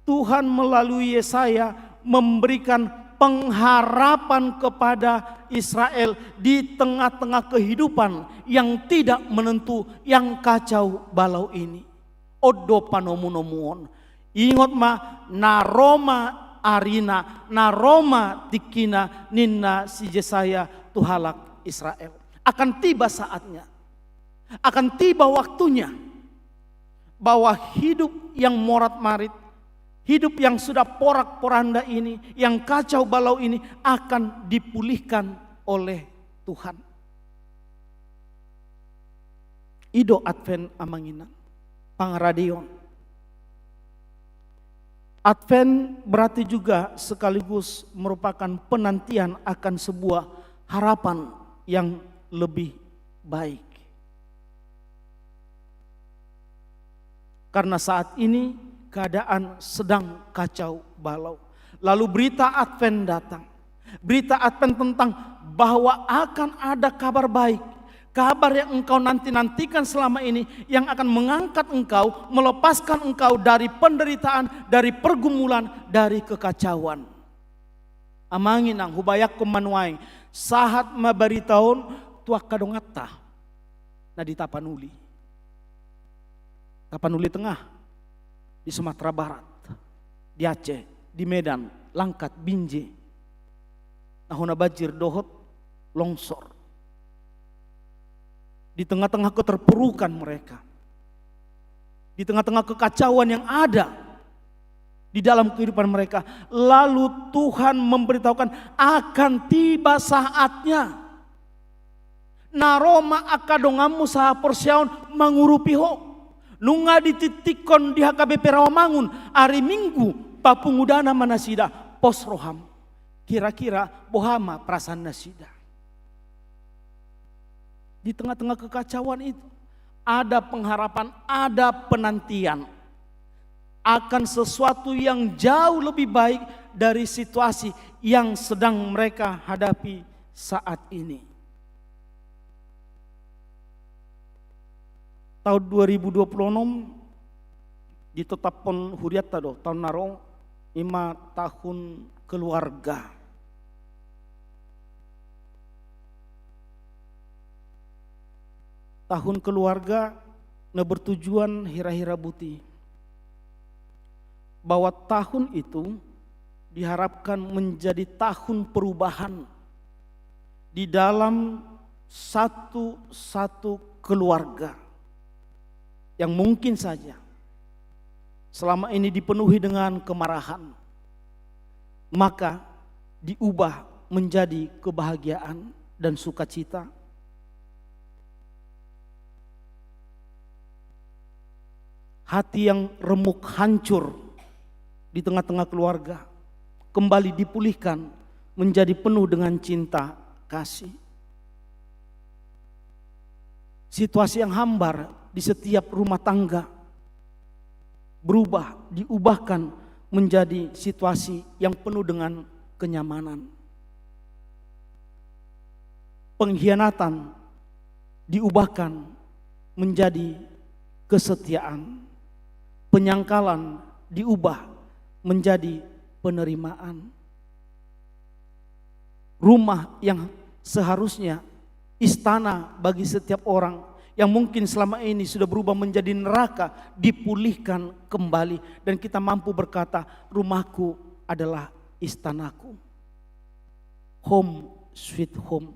Tuhan melalui Yesaya memberikan pengharapan kepada Israel di tengah-tengah kehidupan yang tidak menentu, yang kacau balau ini. On do panomunomuon. Ingot ma, na ro ma arina, na ro ma tingkina, ninna si Yesaya tu halak Israel. Akan tiba saatnya, akan tiba waktunya, bahwa hidup yang morat-marit, hidup yang sudah porak-poranda ini, yang kacau balau ini akan dipulihkan oleh Tuhan. I do Advent, Amang Inang, pangaradeon. Advent berarti juga sekaligus merupakan penantian akan sebuah harapan yang lebih baik. Karena saat ini keadaan sedang kacau balau. Lalu berita Advent datang. Berita Advent tentang bahwa akan ada kabar baik. Kabar yang engkau nanti-nantikan selama ini, yang akan mengangkat engkau, melepaskan engkau dari penderitaan, dari pergumulan, dari kekacauan. Amang Inang, hubayangkon ma nuaeng, sahat ma barita on tu angka donganta na di Tapanuli. Tapanuli Tengah, di Sumatera Barat, di Aceh, di Medan, Langkat, Binjai, na hona banjir dohot longsor. Di tengah-tengah keterpurukan mereka, di tengah-tengah kekacauan yang ada di dalam kehidupan mereka, lalu Tuhan memberitahukan, akan tiba saatnya. Na ro ma angka donganmu sahaporseaon mangurupi ho. Nunga ditingtinghon di H K B P Rawamangun, ari Minggu papungudana ma nasida, pos roham. Kira-kira boha ma perasaan nasida? Di tengah-tengah kekacauan itu, ada pengharapan, ada penantian akan sesuatu yang jauh lebih baik dari situasi yang sedang mereka hadapi saat ini. Tahun dua ribu dua puluh enam ditetaphon hurianta do, tahun na ro, ima tahun keluarga. Tahun keluarga na bertujuan hira-hira buti bahwa tahun itu diharapkan menjadi tahun perubahan di dalam satu-satu keluarga yang mungkin saja selama ini dipenuhi dengan kemarahan, maka diubah menjadi kebahagiaan dan sukacita. Hati yang remuk, hancur di tengah-tengah keluarga, kembali dipulihkan menjadi penuh dengan cinta kasih. Situasi yang hambar di setiap rumah tangga berubah, diubahkan menjadi situasi yang penuh dengan kenyamanan. Pengkhianatan diubahkan menjadi kesetiaan. Penyangkalan diubah menjadi penerimaan. Rumah yang seharusnya istana bagi setiap orang, yang mungkin selama ini sudah berubah menjadi neraka, dipulihkan kembali, dan kita mampu berkata, "Rumahku adalah istanaku." home sweet home.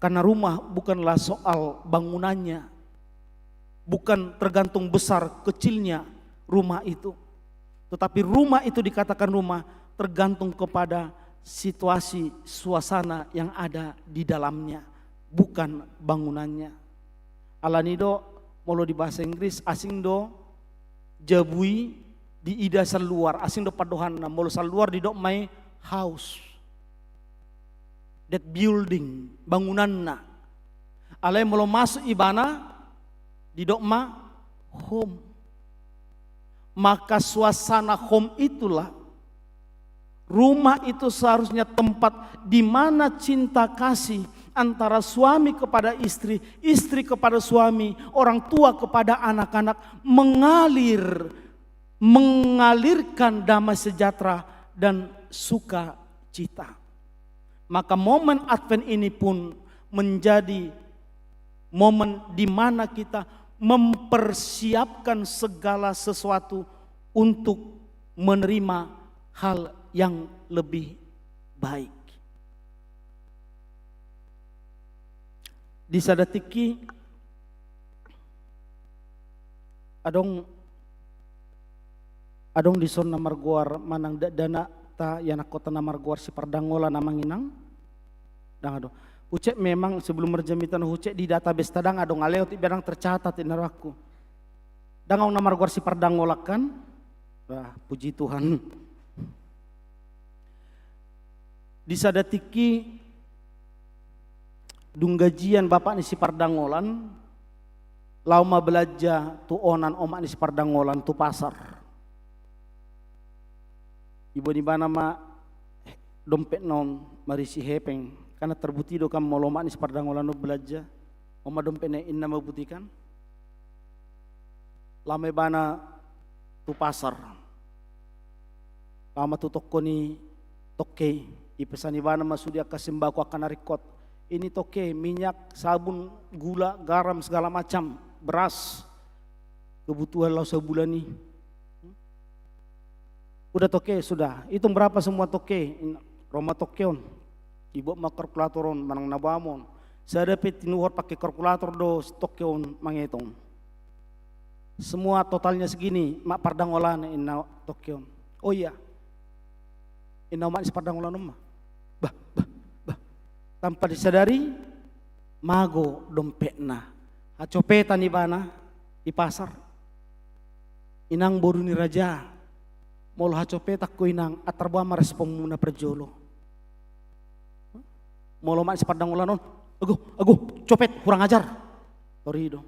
Karena rumah bukanlah soal bangunannya, bukan tergantung besar kecilnya rumah itu, tetapi rumah itu dikatakan rumah tergantung kepada situasi, suasana yang ada di dalamnya, bukan bangunannya. Alani do, molo di bahasa Inggris, asing do jabu i diida saluar, asing do pandohanna, molo saluar didok ma i house. That building, bangunanna. Alai molo masuk ibana, didok ma home. Maka suasana home itulah, rumah itu seharusnya tempat di mana cinta kasih antara suami kepada istri, istri kepada suami, orang tua kepada anak-anak mengalir, mengalirkan damai sejahtera dan sukacita. Maka momen Advent ini pun menjadi momen di mana kita mempersiapkan segala sesuatu untuk menerima hal yang lebih baik. Di sada tingki, adong, adong dison na margoar manang dakdanakta, ianakhonta na margoar si Pardangolan, amang inang? Ndang adong. Hucek memang sebelum marjamita na hucek di database ta ndang adong, alai otik be ndang tercatat, inna rohangku. Ndang adong na margoar si Pardangolan kan? Wah, puji Tuhan. Di sada tingki, dung gajian bapak ni si Pardangolan, laho ma belanja tu onan omak ni si Pardangolan tu pasar. Diboan ibana ma dompetna on marisi hepeng, karena terbuti do kan molo omak ni si Pardangolan on belanja. On ma dompetna, inna ma butikan. Laho ma ibana tu pasar. Laho ma tu toko ni tongke i. Ipesan ibana ma sude angka sembako, angka na ringkot. Ini tongke, minyak, sabun, gula, garam, segala macam, beras, kebutuhan laho sabulan i. Udah tongke, sudah. Hitung berapa semua tongke? Ro ma tongke on. Dibuat ma kalkulator on, manang na boam on. Sada pe tinuhor pakai kalkulator do tongke on mangetong. Semua totalnya segini, Mak Pardangolan, inna tongke on. Oh iya. Inna omak ni si Pardangolan on ma. Bah, bah, bah. Tanpa disadari, mago dompetna. Hacopetan ibana di pasar. Inang boru ni raja, molo hacopetan ho inang, antar boan ma responmuna parjolo. Molo omak ni si Pardangolan on, ago, ago, copet, kurang ajar. Tori do.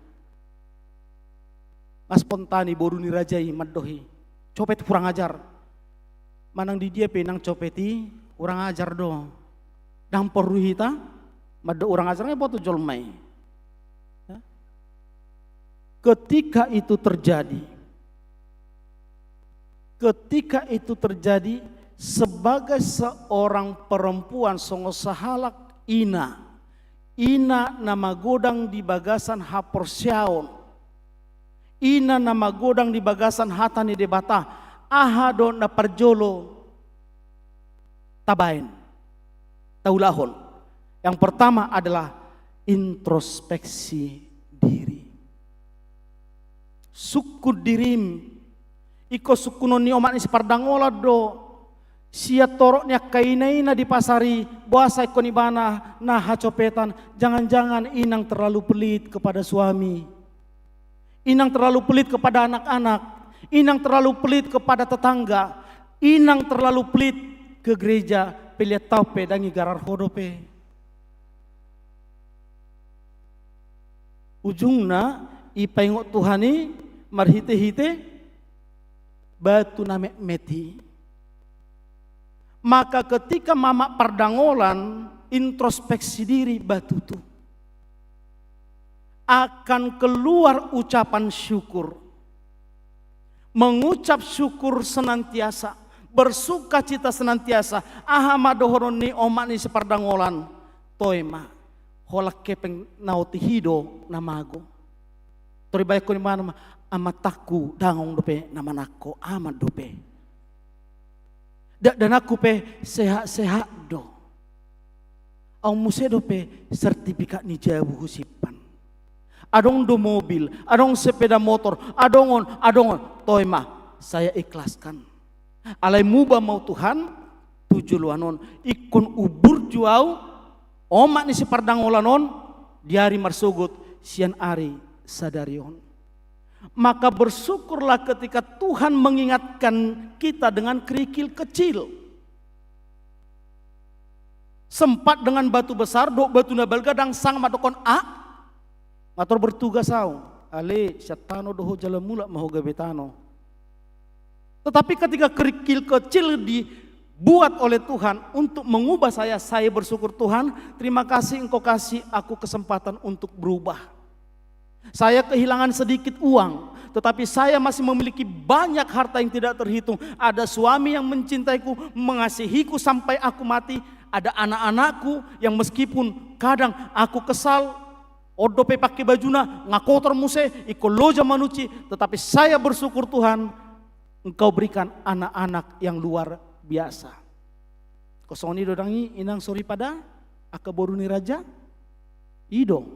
Mas pontani boru ni raja i mandohi, copet, kurang ajar. Manang di dia pe inang copet i, kurang ajar do. Ndang porlu hita mandok kurang ajar, nga boto jolma i. Ya. Ketika itu terjadi, ketika itu terjadi, sebagai seorang perempuan songon sahalak ina, ina na magodang di bagasan haporseaon, ina na magodang di bagasan hata ni Debata, aha do na parjolo tabaen, taulahon? Yang pertama adalah introspeksi diri. Sungkun dirim. Ingkon sungkunon ni omak ni si Pardangolan do. Sian torop ni angka ina-ina di pasar i, boasa ingkon ibana na hacopetan, jangan-jangan inang terlalu pelit kepada suami. Inang terlalu pelit kepada anak-anak. Inang terlalu pelit kepada tetangga. Inang terlalu pelit ke gereja, pe liat taon pe ndang igarar ho dope. Ujungna, ipaingot Tuhan i marhite-hite batu na metmet i. Maka ketika Mamak Pardangolan introspeksi diri, batu tu akan keluar ucapan syukur. Mengucap syukur senantiasa, bersukacita senantiasa. Aha ma dohonon ni omak ni si Pardangolan? Toe ma, holan hepeng na otik i do na mago. Tor dibahenkon ibana ma, amantaku dang adong dope na manangko, aman dope. Dakdanakku pe sehat-sehat do. Au muse dope sertifikat ni jabu husimpan. Adong do mobil, adong sepeda motor, adong on, adong on. Toe ma, saya ikhlaskan. Alai muba ma au Tuhan, tu joloan on, ingkon umburju au, omak ni si Pardangolan on, di ari marsogot, sian ari sadari on. Maka bersyukurlah ketika Tuhan mengingatkan kita dengan kerikil kecil. Sempat dengan batu besar, dohot batu na balga, ndang sanga mandokkon, ah, nga tor bertugas au. Ale, sian tano do ho jala mulak ma ho gabe tano. Tetapi ketika kerikil kecil dibuat oleh Tuhan untuk mengubah saya, saya bersyukur, "Tuhan, terima kasih Engkau kasih aku kesempatan untuk berubah. Saya kehilangan sedikit uang, tetapi saya masih memiliki banyak harta yang tidak terhitung. Ada suami yang mencintaiku, mengasihiku sampai aku mati. Ada anak-anakku yang meskipun kadang aku kesal, on dope pake bajuna, nga kotor muse, ingkon loja mangunci, tetapi saya bersyukur, Tuhan, Engkau berikan anak-anak yang luar biasa." Songon i do ndang i, inang soripada, angka boru ni raja? I do.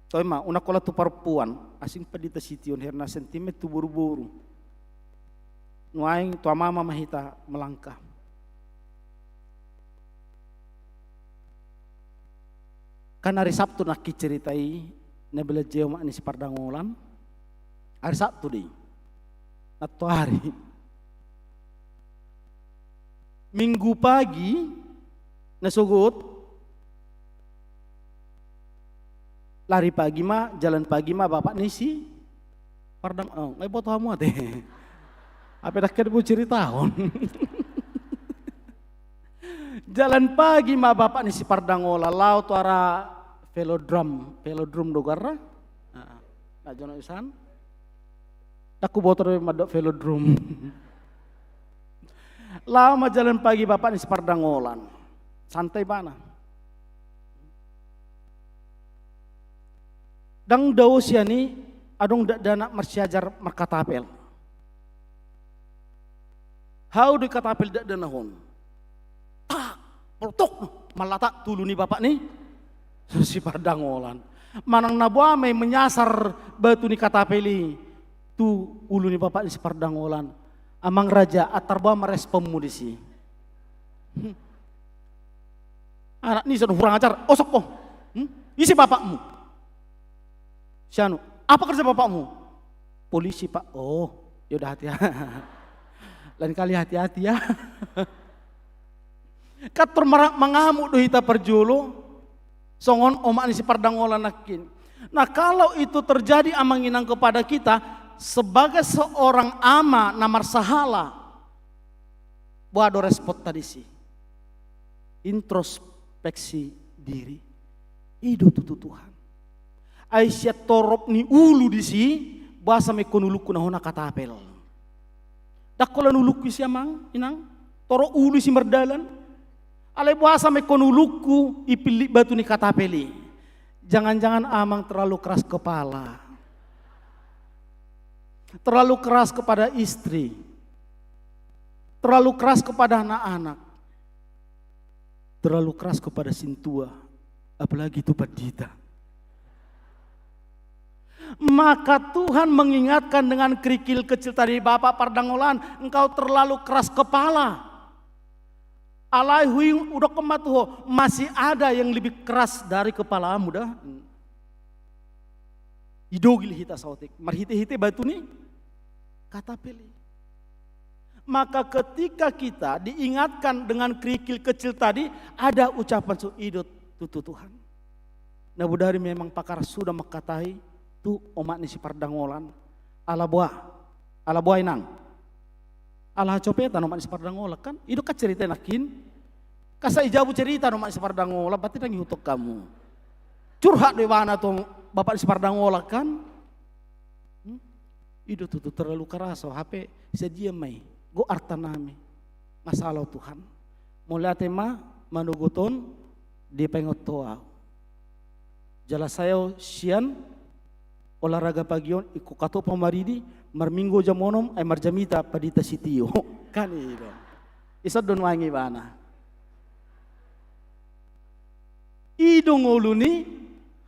Toe ma, unang holan tu parompuan, asing Pandita Sitio on, hira na sentimen tu boru-boru. Nuaeng tu ama-ama ma hita melangkah. Kan ari Sabtu nangkin cerita i, na belanja omak ni si Pardangolan. Ari Sabtu do i. Nantoari. Minggu pagi, na sogot, lari pagi ma, jalan pagi ma bapak ni si Pardang-, oh, nga diboto hamu ate. Hape ndang hea do huceritahon. Jalan pagi ma bapak ni si Pardangolan, laho tu arah velodrome, velodrome do goarna. Ah, na jonok isan. Ndang huboto do mandok velodrome. Laho ma jalan pagi bapak ni si Pardangolan. Santai ibana. Ndang dao sian i, adong dakdanak marsiajar markatapel. Hau do i katapel dakdanak on. Tak, polotok, mallatak tu ulu ni bapak ni si Pardangolan. Manang na boha ma i menyasar batu ni katapel i tu ulu ni bapak ni si Pardangolan. Amang raja, antar boha ma responmu disi? Hmm. Anak ni son kurang ajar, osok ho. Hmm? Ise bapakmu? Si anu, apa kerja bapakmu? Polisi, Pak. Oh, ya udah, hati-hati. Lain kali hati-hati ya. Kan tor mara-, mangamuk do hita parjolo, songon omak ni si Pardangolan nangkin. Nah, kalau itu terjadi, amang inang, kepada kita, sebagai seorang ama na marsahala, boha do responta disi? Introspeksi diri. I do tutu, Tuhan. Ai sian torop ni ulu disi, boasa ma ingkon ulungku na hona katapel? Ndang holan ulungku isi, amang inang, torop ulu isi mardalan. Alai boasa ma ingkon ulungku ipillit batu ni katapel i? Jangan-jangan amang terlalu keras kepala. Terlalu keras kepada istri. Terlalu keras kepada anak-anak. Terlalu keras kepada sintua, apalagi tu pandita. Maka Tuhan mengingatkan dengan kerikil kecil tadi, Bapak Pardangolan, engkau terlalu keras kepala. Alai huing-, hudokkon ma tu ho, masih ada yang lebih keras dari kepalamu da. Didogil hita saotik, marhite-hite batu ni katapel i. Maka ketika kita diingatkan dengan kerikil kecil tadi, ada ucapan so-, i do tutu, Tuhan. Na bodari memang pakar sudah mangkatai tu omak ni si Pardangolan. Ala boha, ala boha inang. Ala hacopetan omak ni si Pardangolan kan. I do kan cerita nangkin. Kan sai jabu cerita omak ni si Pardangolan, berarti ndang ihuthon hamu. Curhat do ibana tu bapak ni si Pardangolan kan. Hmm? I do tutu terlalu keras ho, hape sadia ma i, gok arta nami. Masalah Tuhan. Mauliate ma manogot on dipaingot ho au. Jala sai au sian olahraga pagi on, ingkon hatop au maridi, marminggu jam onom, ai marjamita Pandita Sitio. Kan i do. Ison do nuaeng ibana. I do ngolu ni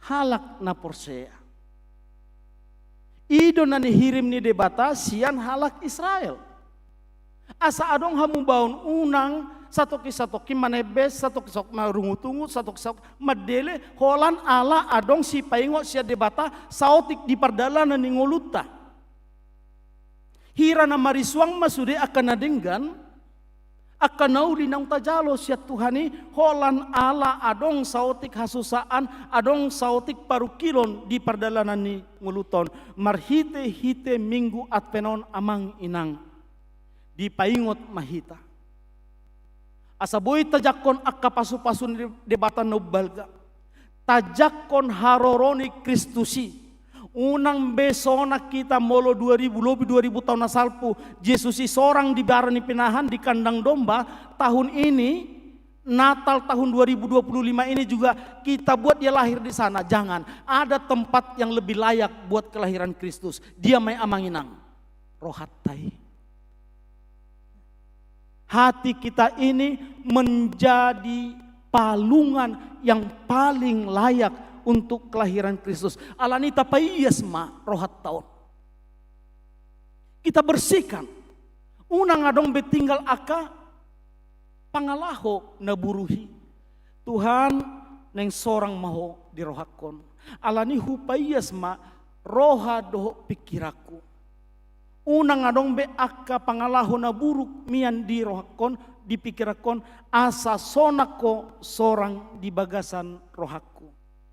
halak na porsea. I do na nihirim ni Debata sian halak Israel. Asa adong hamubaon, unang satongkin-satongkin manembes, satongkin-satongkin marungut-ungut, satongkin-satongkin mandele, holan ala adong sipaingot sian Debata saotik di pardalanan ni ngolunta. Hira na marisuang ma sude angka na denggan, angka na uli naung tajalo sian Tuhan i, holan ala adong saotik hasusaan, adong saotik parungkilon di pardalanan ni ngolunta on. Marhite-hite Minggu Advent on, amang inang, dipaingot ma hita. Asa boi tajangkon angka pasu-pasu ni Debata na umbalga. Tajangkon haroro ni Kristus i. Unang be sonang hita molo dua ribu, lobi dua ribu taon na salpu, Jesus i sorang di bara ni pinahan di kandang domba, tahun ini, Natal tahun dua ribu dua puluh lima ini juga kita buat dia lahir di sana. Jangan. Ada tempat yang lebih layak buat kelahiran Kristus. Dia ma i, amang inang, rohanta i. Hati kita ini menjadi palungan yang paling layak untuk kelahiran Kristus. Alani i tapaias ma rohanta on. Kita bersihkan. Unang adong be tinggal angka pangalaho na buruk i. Tuhan, naeng sorang ma Ho di rohangkon. Alani i hupaias ma roha dohot pingkiranku. Unang adong be angka pangalaho na buruk mian di rohangkon, di pingkiranhon, asa sonang Ho sorang di bagasan rohangku.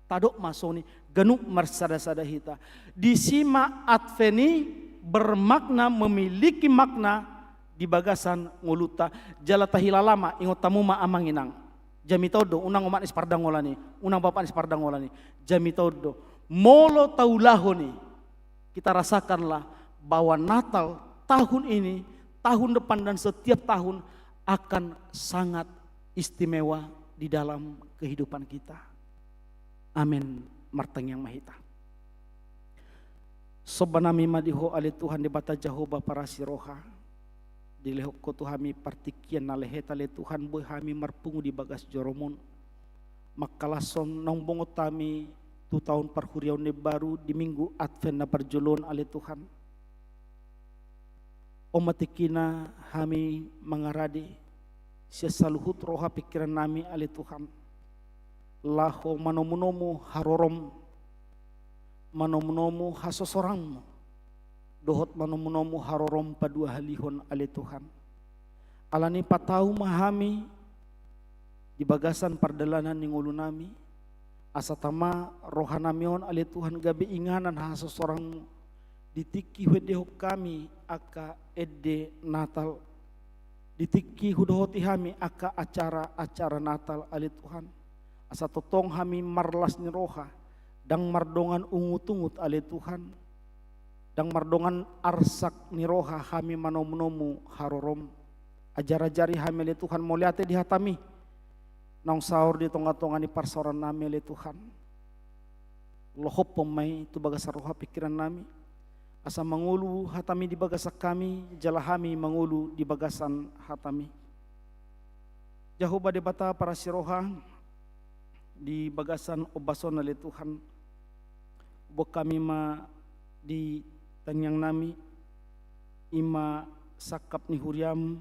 Tadok ma songon i, ganup marsada-sada hita. Disi ma Advent i bermakna, memiliki makna di bagasan ngolunta. Jala tahilala ma, ingot hamu ma, amang inang. Jamita on do, unang omak ni sipardangolan i, unang bapak ni sipardangolan i. Jamita on do. Molo taulahon i, kita rasakanlah bahwa Natal tahun ini, tahun depan, dan setiap tahun akan sangat istimewa di dalam kehidupan kita. Amin. Martangiang ma hita. Somba nami ma di Ho, ale Tuhan Debata Jahowa parasi roha. Dilehon Ho tu hami partingkian na lehet, ale Tuhan, boi hami marpungu di bagas joroMon. Mangkalashon naung bongot hami tu taon parhuriaon na imbaru di Minggu Advent na parjolo on, ale Tuhan. On ma tingkina hami mangarade sian saluhut roha pingkiran nami, ale Tuhan, laho manomunomu harorom, manomunomu hasosorangmu, dohot manomunomu harorom paduahalihon, ale Tuhan. Alani i patau ma hami di bagasan pardalanan ni ngolu nami, asa tama roha nami on, ale Tuhan, gabe inganan hasosorangmu di tingki huendehon hami angka ende Natal, di tingki hudohoti hami angka acara-acara Natal, ale Tuhan. Asa tongtong hami marlas ni roha, ndang mardongan ungut-ungut, ale Tuhan. Ndang mardongan arsak ni roha hami manomunomu harorom. Ajar-ajari hami, ale Tuhan, mauliate di hataMi naung saor di tonga-tonga ni parsaoran nami, ale Tuhan. Lohophon ma i tu bagasan roha pingkiran nami, asa mangolu hataMi di bagasan hami, jala hami mangolu di bagasan hataMi. Jahowa Debata parasi roha, di bagasan ombas on, ale Tuhan, boan hami ma di tangiang nami, i ma sangkap ni huriaM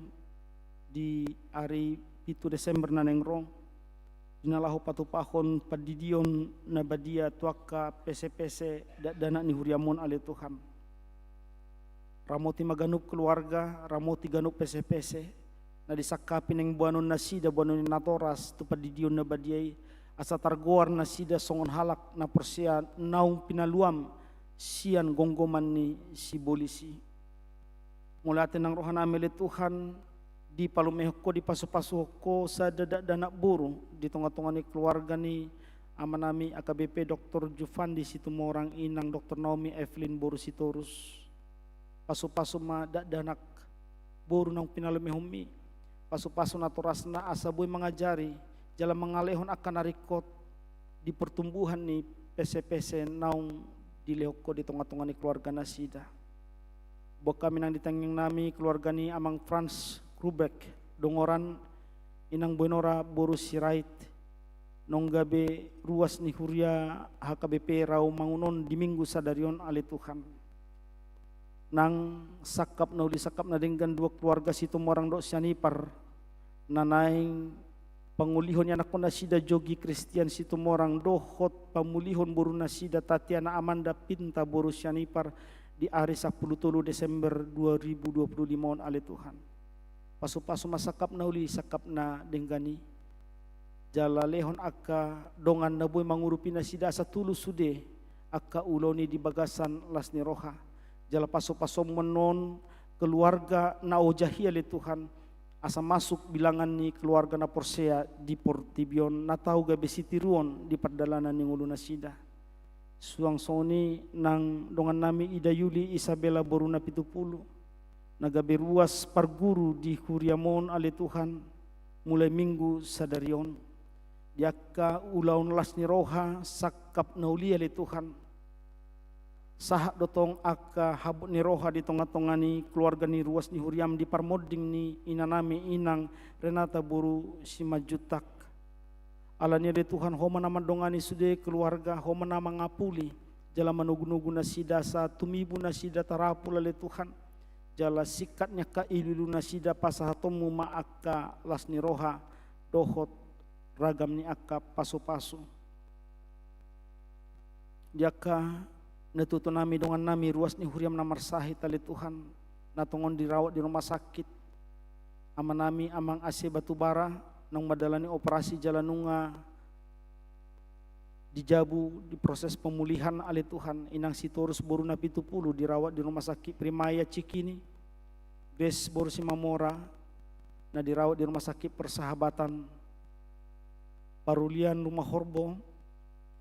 di ari pitu Desember na naeng ro, di na laho patupahon pandidion na badia tu angka pesepese dakdanak ni huriaM on, ale Tuhan. Ramoti ma ganup keluarga, ramoti ganup pesepese, na disangkapi naeng boanon nasida, boanon ni natoras tu pandidion na badia i, asa targoar nasida songon halak na porsea naung pinaluaM sian gomgoman ni sibolis i. Mauliate nang roha nami, ale Tuhan, dipalumehon Ho, dipasupasuhon Ho sada dakdanak boru di tonga-tonga ni keluarga ni ama nami A K B P Doktor Jufandi Situmorang, inang Doktor Naomi Evelyn boru Sitorus. Pasupasu ma dakdanak boru naung pinalumehonMi. Pasupasu natorasna asa boi mangajari jala mangalehon angka na ringkot di pertumbuhan ni pesepese naung dilehon Ho di tonga-tonga ni keluarga nasida. Boan hami nang di tangiang nami keluarga ni amang Franz Rubek, Dongoran, inang Boinora boru Sirait, naung gabe ruas ni huria H K B P Rawamangun on di Minggu sadari on, ale Tuhan. Nang sangkap na uli, sangkap na denggan, dua keluarga Situmorang dohot Sianipar, na naeng pangolihon ianakhonnasida Jogi Kristian Situmorang dohot pamulihon borunasida Tatiana Amanda Pinta boru Sianipar di ari sampulu tolu Desember dua ribu dua puluh lima on, ale Tuhan. Pasupasu ma sangkap na uli, sangkap na denggan i. Jala lehon angka dongan na boi mangurupi nasida asa tulus sude angka ulaon i di bagasan las ni roha. Jala pasupasu ma annon keluarga na ojah i, ale Tuhan, asa masuk bilangan ni keluarga na porsea di portibi on, na tau gabe sitiruon di pardalanan ni ngolunasida. Suang songon i nang dongannami Ida Yuli Isabela boru Napitupulu, na gabe ruas parguru di huriam on, ale Tuhan, mulai Minggu sadari on. Di angka ulaon las ni roha sangkap na uli, ale Tuhan, sahat do tong angka habot ni roha di tongatonga ni keluarga ni ruas ni huriam di parmonding ni inanami Inang Renata boru Simanjuntak. Alani i, ale Tuhan, Ho ma na mandongani sude keluarga, Ho ma na mangapuli jala manogunogu nasida asa tumibu nasida tarapul, ale Tuhan. Jala singkat ni angka iluilunasida pasahatonmu ma angka las ni roha dohot ragam ni angka pasupasu. Di angka natuatuanami, dongannami ruas ni huriam na marsahit, ale Tuhan, na tongon dirawat di rumah sakit, amanami Amang Ase Batubara, naung mandalani operasi jala nunga di jabu di proses pemulihan, ale Tuhan, Inang Sitorus boru Napitupulu dirawat di rumah sakit Primaya Cikini, Grace boru Simamora na dirawat di rumah sakit Persahabatan, Parulian Rumah Horbo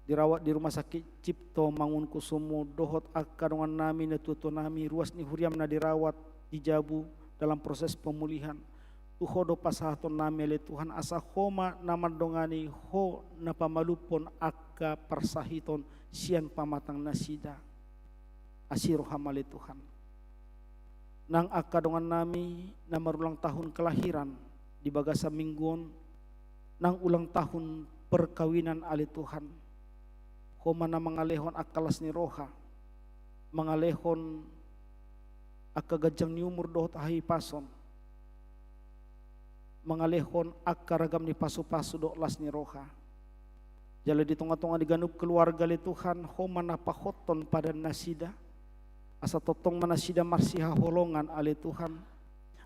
dirawat di rumah sakit Cipto Mangunkusumo, dohot angka dongannami natuatuanami ruas ni huriam na dirawat di jabu dalam proses pemulihan. Tu Ho do pasahatonnami, ale Tuhan, asa Ho ma na mandongani, Ho na pamalumhon angka parsahiton sian pamatang nasida. Asi roham, ale Tuhan. Nang angka dongannami na marulang tahun kelahiran di bagasan minggu on, nang ulang tahun perkawinan, ale Tuhan, Ho ma na mangalehon angka las ni roha, mangalehon angka ganjang ni umur dohot hahipason, mangalehon angka ragam ni pasupasu dohot las ni roha. Jala di tongatonga ni ganup keluarga, ale Tuhan, Ho ma na pahothon padan nasida, asa tongtong ma nasida marsihaholongan, ale Tuhan.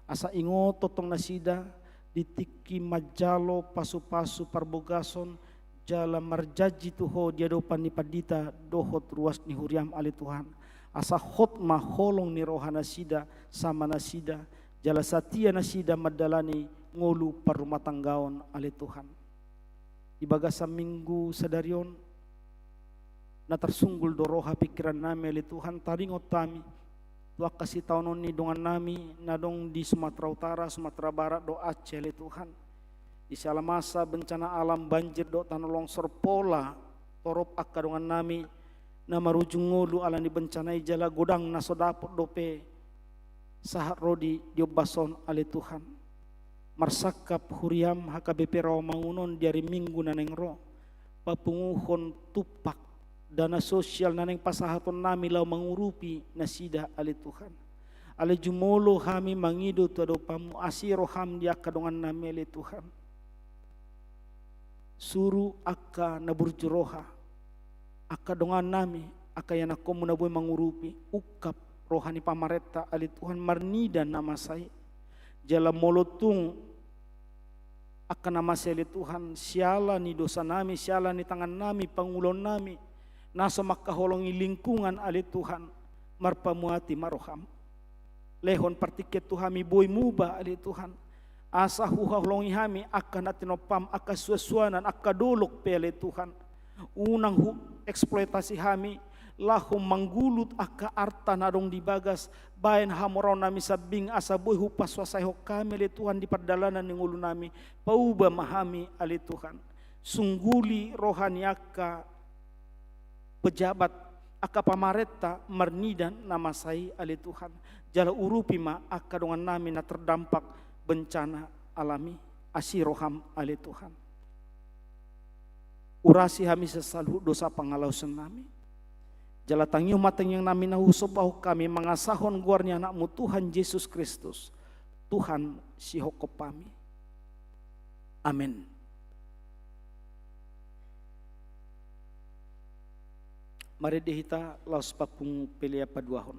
Asa ingot tongtong nasida di tingki manjalo pasupasu parbogason jala marjanji tu Ho di adopan ni pandita dohot ruas ni huriam, ale Tuhan. Asa hot ma holong ni roha nasida sama nasida, jala satia nasida mandalani ngolu parrumatanggaon, ale Tuhan. Di bagasan minggu sadari on, na tarsunggul do roha pingkirannami, ale Tuhan, taringot hami tu angka sitaonon ni dongannami na adong di Sumatera Utara, Sumatera Barat dohot Aceh, ale Tuhan. Di siala masa bencana alam, banjir dohot tanah longsor, pola torop angka dongannami na marujung ngolu alani bencana i jala godang na so dapot dope sahat ro di, di ombas on, ale Tuhan. Marsangkap huriam H K B P Rawamangun on di ari Minggu na naeng ro, papunguhon tumpak dana sosial na naeng pasahatonnami laho mangurupi nasida, ale Tuhan. Alai jumolo hami mangido tu adopanmu, asi roham di angka dongannami, ale Tuhan. Suru angka na burju roha, angka dongannami, angka ianakkonmu na boi mangurupi, ungkap roha ni pamarenta, ale Tuhan, marnida na masa i. Jala molo tung angka na masa i, ale Tuhan, siala ni dosanami, siala ni tangannami, pangulaonnami na so mangkaholongi lingkungan, ale Tuhan, marpamuati ma roham. Lehon partingkian tu hami, boi muba, ale Tuhan, asa huhaholongi hami angka na tinompam, angka suansuanan, angka dolok pe, ale Tuhan. Unang hueksploitasi hami laho manggulut angka arta na adong di bagas baen hamoraonnami sambing, asa boi hupasuasaihon hami, ale Tuhan, di pardalanan ni ngolunami. Pauba ma hami, ale Tuhan. Sungguli roha ni angka pejabat, angka pamarenta marnida na masa i, ale Tuhan. Jala urupi ma angka dongannami na terdampak bencana alam i. Asi roham, ale Tuhan. Urasi hami sian saluhut dosa pangalaosion nami. Jala tangihon ma tangiang nami na husombahon hami mangasahon goar ni Anakmu Tuhan Jesus Kristus, Tuhan sihophop hami. Amen. Marende hita laos papungu pelean paduahon.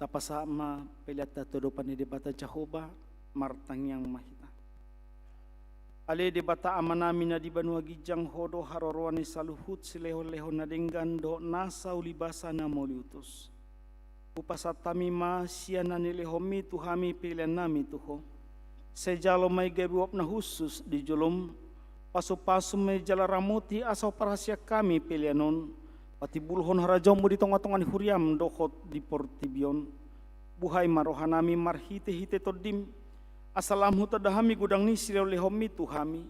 Tapasahat ma peleanta tu adopan ni Debata Jahowa, martangiang ma hita. Ale Debata Amanami na di banua ginjang, Ho do haroroan ni saluhut silehonlehon na denggan dohot nasa ulibasa na mauliutus. Hupasahat hami ma sian na nilehonmi tu hami peleannami tu Ho. Sai jalo ma i gabe uap na hushus di jolom, pasupasu ma i jala ramoti asa huparhaseang hami pelean on, patimbulhon harajaonmu di tongatonga ni huriam dohot di portibi on. Buhai ma rohanami marhitehite Tondim, asa lam hutanda hami godang ni silehonlehonmi tu hami,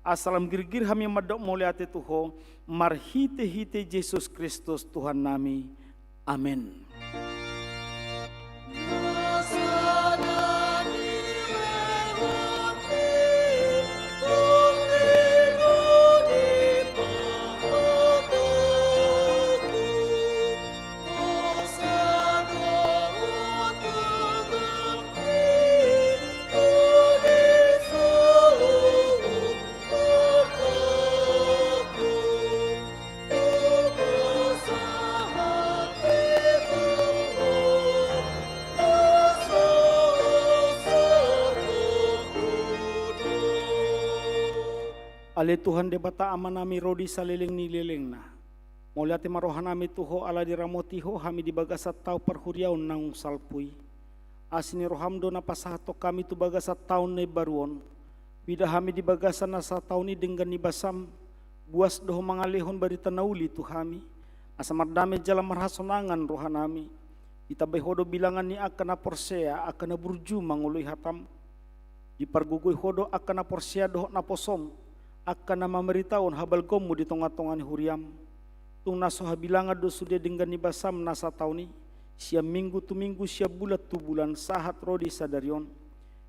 Asa lam girgir hami mandok mauliate tu Ho, marhitehite Jesus Kristus Tuhannami. Amen. Ale Tuhan Debata Amanami, ro di saleleng ni lelengna. Mauliate ma rohanami tu Ho ala diramoti Ho hami di bagasan taon parhuriaon naung salpu i. Asi ni roham do na pasahathon hami tu bagasan taon na imbaru on. Huida hami di bagasan na sataon i denggan ni basam, buas do Ho mangalehon barita na uli tu hami. Asa mardame jala marhasonangan rohanami. Ditambai Ho do bilangan ni angka na porsea, angka na burju mangoloi hatam. Dipargogoi Ho do angka na porsea dohot naposom, angka na mamaritahon habalgaonmu di tongatonga ni huriam. Tung na so habilangan do sude denggan ni basam na sataon i, sian minggu tu minggu, sian bulan tu bulan, sahat ro di sadari on.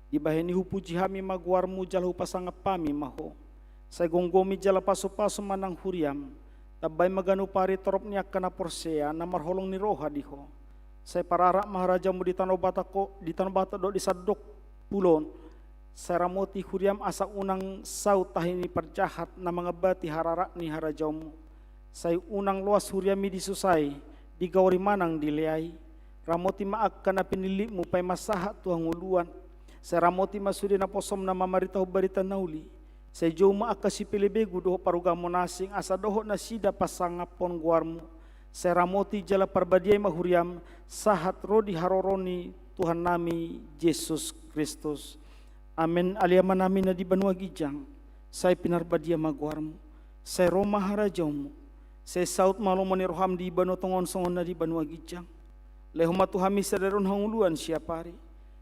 Dibahen i hupuji hami ma goarmu jala hupasangap hami ma Ho. Sai gomgomi jala pasupasu ma nang huriam. Tambai ma ganup ari torop ni angka na porsea na marholong ni roha di Ho. Sai pararak ma harajaonmu di tano Batak, di tano Batak dohot di sandok pulo on. Sai ramoti huriam asa unang saut tahi ni parjahat na mangambati hararak ni harajaonmu. Sai unang loas huriam i disusai, digaori manang dileai. Ramoti ma angka na pinillitmu paima sahat tu hangoluan. Sai ramoti ma sude naposom na mamaritahon barita na uli. Sai jou ma angka sipelebegu dohot parugamo na asing asa dohot nasida pasangaphon goarmu. Sai ramoti jala parbadiai ma huriam sahat ro di haroro ni Tuhannami Jesus Kristus. Amen. Ale Amanami na di banua ginjang, sai pinarbadia ma goarmu. Sai ro ma harajaonmu. Sai saut ma lomo ni roham di banua tonga on songon na di banua ginjang. Lehon ma tu hami sadari on hangoluan siapari.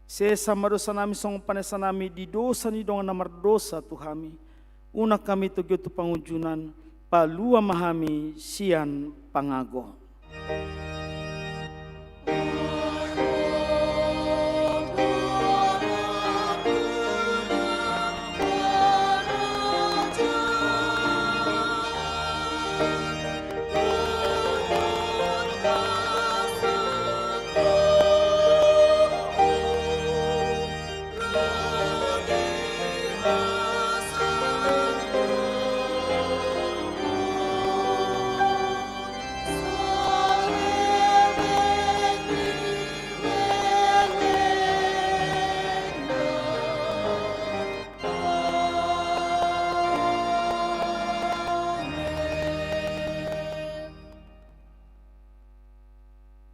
Sesa ma dosanami songon panesanami di dosa ni dongan na mardosa tu hami. Unang hami togihon tu pangunjunan, palua ma hami sian pangago.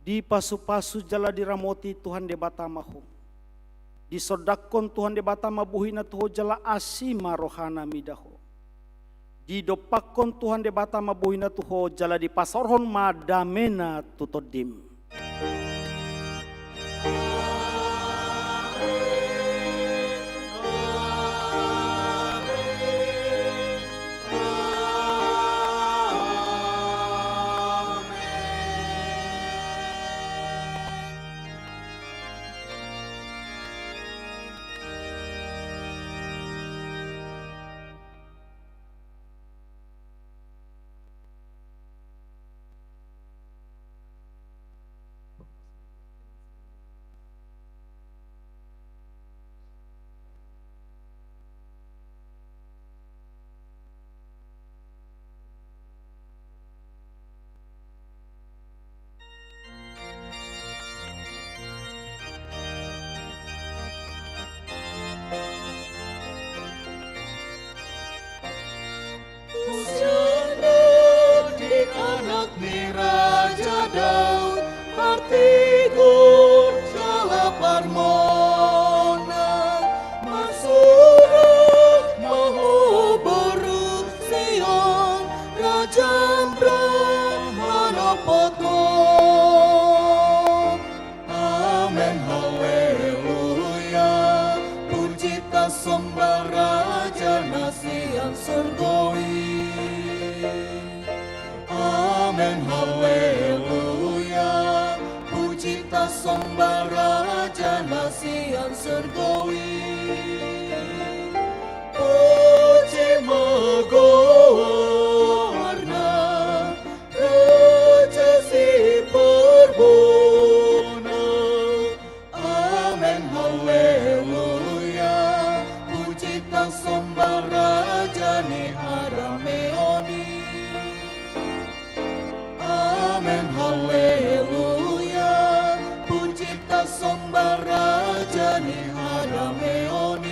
Dipasupasu jala diramoti Tuhan Debata ma ho. Disondangkon Tuhan Debata ma bohina tu ho jala asi ma rohana mida ho. Didompakkon Tuhan Debata ma bohina tu ho jala dipasaorhon ma damena tu tondim. Tasomba Raja na sian surgo i. Puji ma goarna, Raja Siporbuona. Amen, haleluya. Puji tasomba Raja ni hadameon i. Amen, haleluya. Puji tasomba Raja ni hadameon i.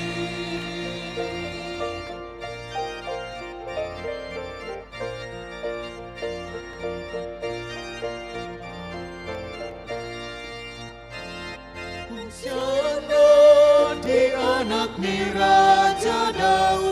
Hosianna di Anak ni Raja Daud.